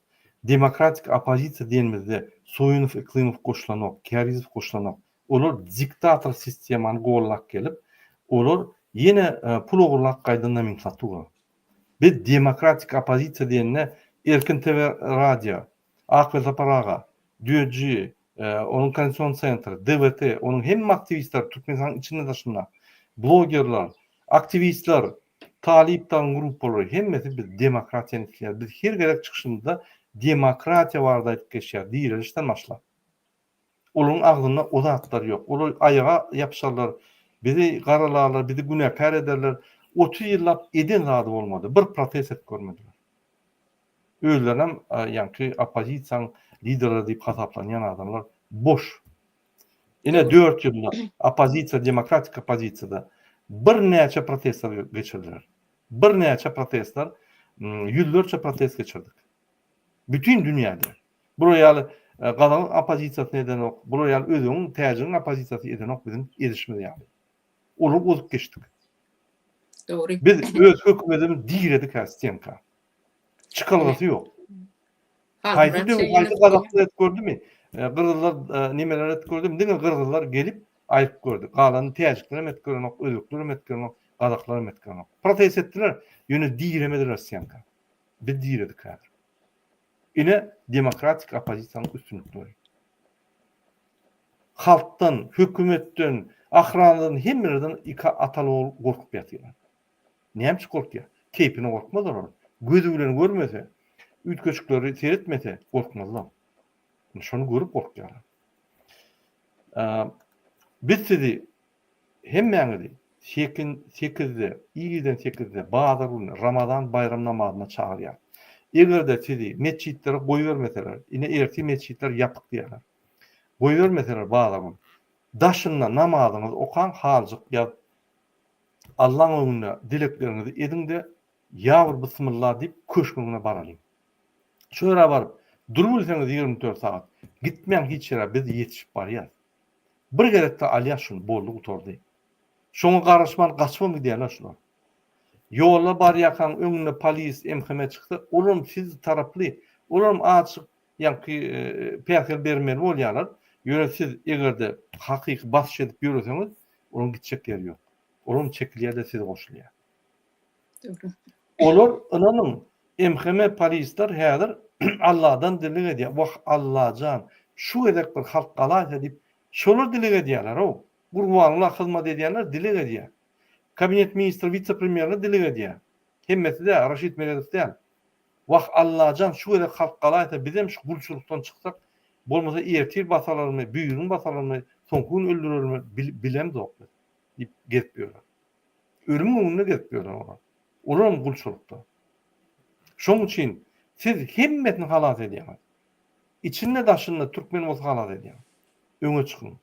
Demokratik oppozisiýa diýenimizde Soýunow, Yklimow goşulanok, Kärizow goşulanok. Olar diktator sistemany gollap gelip, olar ýene pul ogurlap gaýdan nomenklatura. Biz demokratik oppozisiýa diýende Erkin TV radio, Ak Welsapar aga, Düýeji, onuň Konstitusion sentri, DWT, onuň hemme aktiwistleri Türkmenistanyň içinde daşynda, blogerler, aktiwistler, talyp dagyň gruppalary hemmesi biz demokratiýany isleýäris. Biz her gezek çykyşymyzda demokratiýa barada aýdyp geçýäris, direlişden başlap. Olaryň agzynda o zatlar ýok. Olar aýaga ýapyşarlar, bizi garalarlar, bizi günäkär ederler. 30 ýyllap eden zady bolmady. Bir protest edip görmediler. Özlerinem ýaňky oppozisiýaň liderleri diýip hasaplanýan adamlar boş. Ine 4 ýylda oppozisiýa, demokratik oppozisiýada birnäçe protestler geçirdiler. Birnäçe protestler, ýüzlerçe protest geçirdik. Bütin dünýäde. Bular ýaly gazagyň oppozisiýasyny edenok, bular ýaly özbegiň, täjigiň oppozisiýasy edenok biziň edişimiz ýaly. Olary ozup geçdik. Dogry. Biz öz hökümetimizi diredik hä stenka. Çykalgasy ýok. Haýsy döwlet, haýsy gazaklar edip gördümi? Gyrgyzlar nemeler edip gördümi? Diňe gyrgyzlar gelip aýyp gördi. Galany täjikler hem edip görenok, özbekler hem edip görenok, gazaklar hem edip görenok. Protest etdiler, ýöne diremediler stenka. Biz diredik häzir. Ine demokratik oppozisiýanyň üstünlikleri. Halkdan, hökümetden, ahranadan hemmelerden iki ataly ogul gorkup ýatyrlar. Näme üçin gorkýar? Keýpine gorkmazlar olar. Gözi bilen görmese, üýtgeşikleri seretmese gorkmazlar. Şony görüp gorkýarlar. Biz sizi Hemmäňizi sekin sekizde, irden sekizde bazar güni Ramazan baýram namazyna çagyrýar. Eger-de sizi metjitlere goýbermeseler, ine ertir metjitler ýapyk diýýärler. Goýbermeseler bazar güni, daşynda namazyňyzy okaň, haljyk ýazyp, Allaň öňünde dilekleriňizi ediň-de, ýa bir bysmylla diýip köşgüň öňüne baralyň. Şo ýere baryp, durubilseňiz 24 sagat, gitmäň hiç ýere, biz ýetişip barýas. Bir gezekde alýas şuny boldy gutardy. Şoňa garaşman gaçybam gidýärler şular. Ýolda barýarkaň öňünde polis MHM çyksa olam siz taraply olam azjyk ýaňky päsgel bermeli bolýarlar. Ýöne siz egerde hakyky basyş edip ýöreseňiz olaň gitjek ýeri ýok. Olam çekilýär-de size goşulýar. Olar ynanyň MHM polisler häzir Alladan dileg edýär. Wah Allajan şu gezek bir halk galaýsa diýip şolar dileg edýärler-ow. Gurbanguly hyzmat edýänler dileg edýär. Kabinet ministri wise premýerler dileg edýär. Hemmesi däl, Raşid Meredow däl. Wah Allajan şu gezek halk galaýsa bizem şu gulçulykdan çyksak bolmasa ertir basalarmy, büýrün basalarmy, soňky gün öldürermi bilemzok biz diýip gezip ýörler. Ölümiň öňünde gezip ýörler olar. Olaram gulçulykda. Şoň üçin siz hemmesini halas edýäňiz. Içinde daşynda türkmen bolsa halas edýäňiz. Öňe çykyň.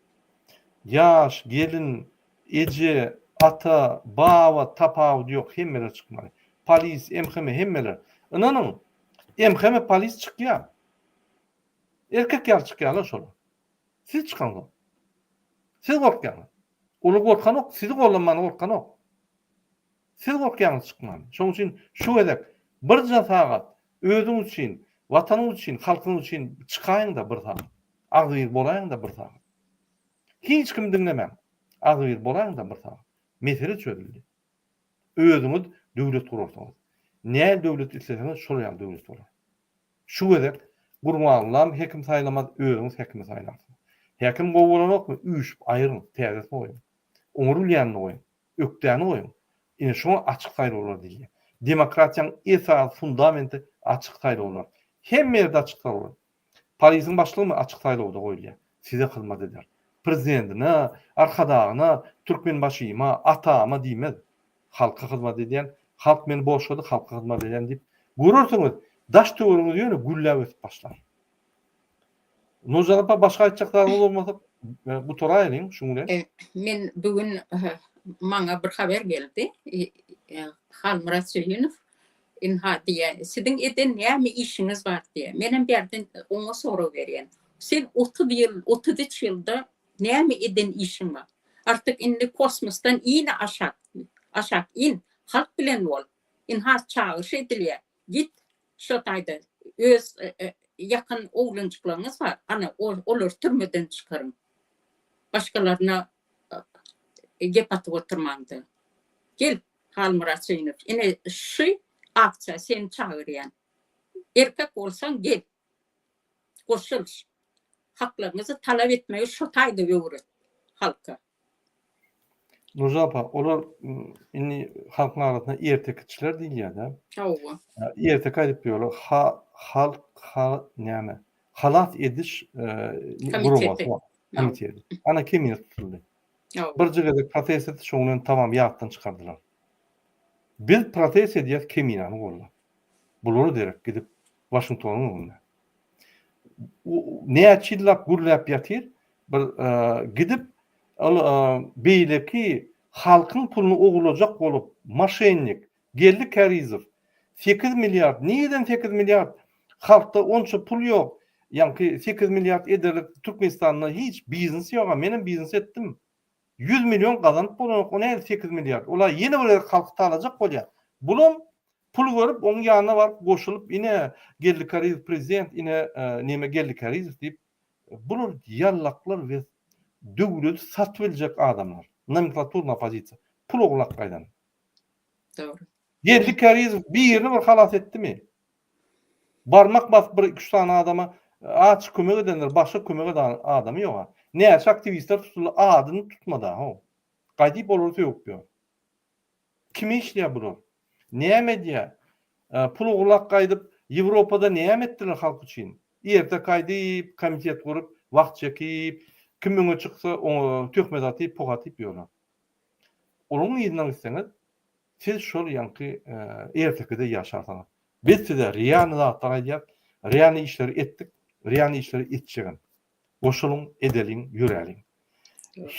Ýaş, gelin, eje, ata, baba tapawudy ýok hemmeler çykmaly. Polis, MHM hemmeler. Ynanyň MHM polis çykýar. Erkek ýaly çykýarlar şolar. Siz çykaňzok. Siz gorkýaňyz. Olar gorkanok, sizi gollamana gorkanok. Siz gorkýaňyz çykmany. Şonuň üçin şu gezek birje sagat özüň üçin, watanyň üçin, halkyň üçin çykaýyň-da bir sagat. Agzybir bolaýyň-da bir sagat. Hiç kimi diňlemäň. Agzybir bolaýyň-da bir sagat. Mesele çözüldi. Özüňiz. döwlet gurarsyňyz. Näl döwlet isleseňiz şol ýaly döwlet bolar. Şu gezek Gurbangulam hekim saýlamaz özüňiz hekimi saýlarsyňyz. Hekim gowy bolanokmy üýşüp aýyryň täzesini goýuň. Oňa bilýänini goýuň. Ökdäni goýuň. Ine şoňa açyk saýlawlar diýilýär. Demokratiýaň esasy fundamenti açyk saýlawlar. Hemme ýerde açyk saýlawlar. Polisiň başlygymy açyk saýlawda goýulýar. Size hyzmat eder. Prezidentine, Arkadagyna, Türkmenbaşyma, atama diýmez. Halka hyzmat edýän, halk meni borçlady, halka hyzmat edýän diýip, görersiňiz, daş-töweregiňiz ýöne gülläp ösüp başlar. Nurjan apa başga aýtjak zadyňyz bolmasa gutaraýlyň şuň bilen. Men bu gün maňa bir haber geldi. Halmyrat Söýünow Ynha diýýär, siziň eden näme işiňiz bar diýýär. Menem bärden oňa sorag berýän. Sen 30 ýyl, 33 ýylda näme eden işiň bar? Artyk indi kosmosdan in aşak, aşak in, halk bilen bol. Ynha çagyryş edilýär. Git şo taýda öz ýakyn oglanjyklaryňyz bar, ana olary türmeden çykaryň. Başgalaryna gep atyp oturmaňda. Gel Halmyrat Söýünow, ine şu aksiýa seni çagyrýan. Erkek bolsaň gel. Goşul. Haklaryňyzy talap etmegi şo taýda öwret halka. Nurjan apa, olar indi halkyň arasynda ertekiçiler diýilýär-dä. Hawa. Erteki aýdyp ýörler. Ha, halk, ha, näme? Halas ediş guramasy bar. Komiteti. Ana Kemine tutuldy. Birje gezek protest etdi, şoň bilen tamam ýatdan çykardylar. Biz protest edýäs Keminany goldap. Bulara derek gidip Waşingtonyň öňünde. Näçe ýyllap gürläp ýatyr, bir gidip ol beýleki halkyň puluny ogurlajak bolup moşennik Geldi Kärizow 8 milliard nireden 8 milliard halkda onça pul ýok ýaňky 8 milliard ederlik Türkmenistanda hiç biznes ýoga menem biznes etdim 100 million gazanyp bolanok o nädip 8 milliard ola ýene bir gezek halky talajak bolýar bulam pul görüp oň ýanyna baryp goşulyp ine Geldi Kärizow prezident ine neme Geldi Kärizow diýip bular ýallaklar we döwleti satyp biljek adamlar nomenklaturny oppozisiýa pul ogurlap gaýdan. Dogry. Geldi Kärizow birini bir halas etdimi? Barmak basyp bir iki-üç sany adama azjyk kömek edendir, başga kömek eden adamy ýog-a. Näçe aktiwistler tutuldy, adyny tutmady-a, how. Gaýdyp olary sögüp ýör. Kime işleýär bular? Näme edýär? Pul ogurlap gaýdyp, Ýewropada näme etdiler halk üçin? Erte gaýdyp, komitet gurup, wagt çekip, kim öňe çyksa, oňa töhmet atyp, poh atyp ýörler. Olaryň yzyndan gitseňiz, siz şol ýaňky ertekide ýaşarsyňyz. Biz size realny zatlar aýdýas, realny işleri etdik, realny işleri etjegem. Goşulyň, edeliň, ýöräliň.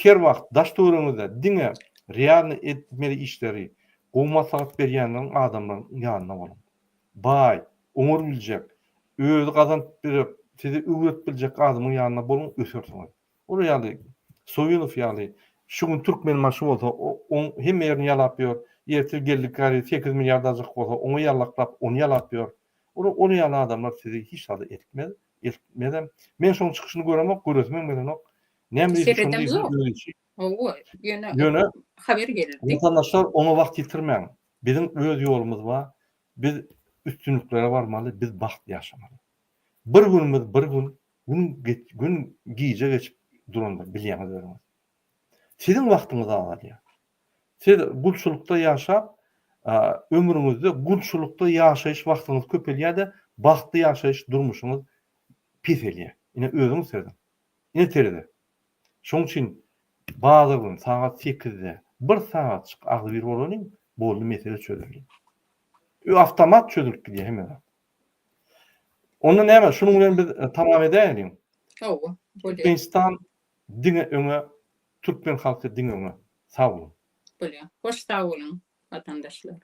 Her wagt daş-töweregiňizde diňe realny etmeli işleri, gowy maslahat berýänleriň adamlaryň ýanynda boluň. Baý, oňar biljek, özi gazanyp berip, size öwredip biljek adamyň ýanynda boluň, ösersiňiz. Olar ýaly Soýunow ýaly şu gün Türkmenbaşy bolsa oň hemme ýerini ýalap ýör. Ertir Geldi Garry 8 milliard aljak bolsa oňa ýallaklap ony ýalap ýör. Olar ol ýaly adamlar sizi hiç zada eltmez, eltmezem. Men şoň çykyşyny göremok, göresimem gelenok. Näme diýse şony diýsin öz işi. Hawa, ýöne ýöne haber geldi. Watandaşlar oňa wagt ýitirmäň. Biziň öz ýolumyz bar. Biz üstünliklere barmaly, biz bagtly ýaşamaly. Bir günümiz bir gün Gün gün gije geçip durandyr bilýäňiz özüňiz. Siziň wagtyňyz azalýar. Siz gulçulykda ýaşap, ömrüňizde gulçulykda ýaşaýyş wagtyňyz köpelýär-de, bagtly ýaşaýyş durmuşyňyz peselýär. Ine özüňiz serediň. Ine terezi. Şonuň üçin bazar güni sagat sekizde bir sagatjyk agzybir bolalyň, boldy mesele çözüldi. Awtomat çözülip gidýär hemme zat. Onda näme, şunuň bilen biz e, tamam edäýeliň. Hawa, bolýar. Türkmenistan diňe öňe, türkmen halky diňe öňe. Sag boluň. Bolýar. Hoş sag boluň, watandaşlar.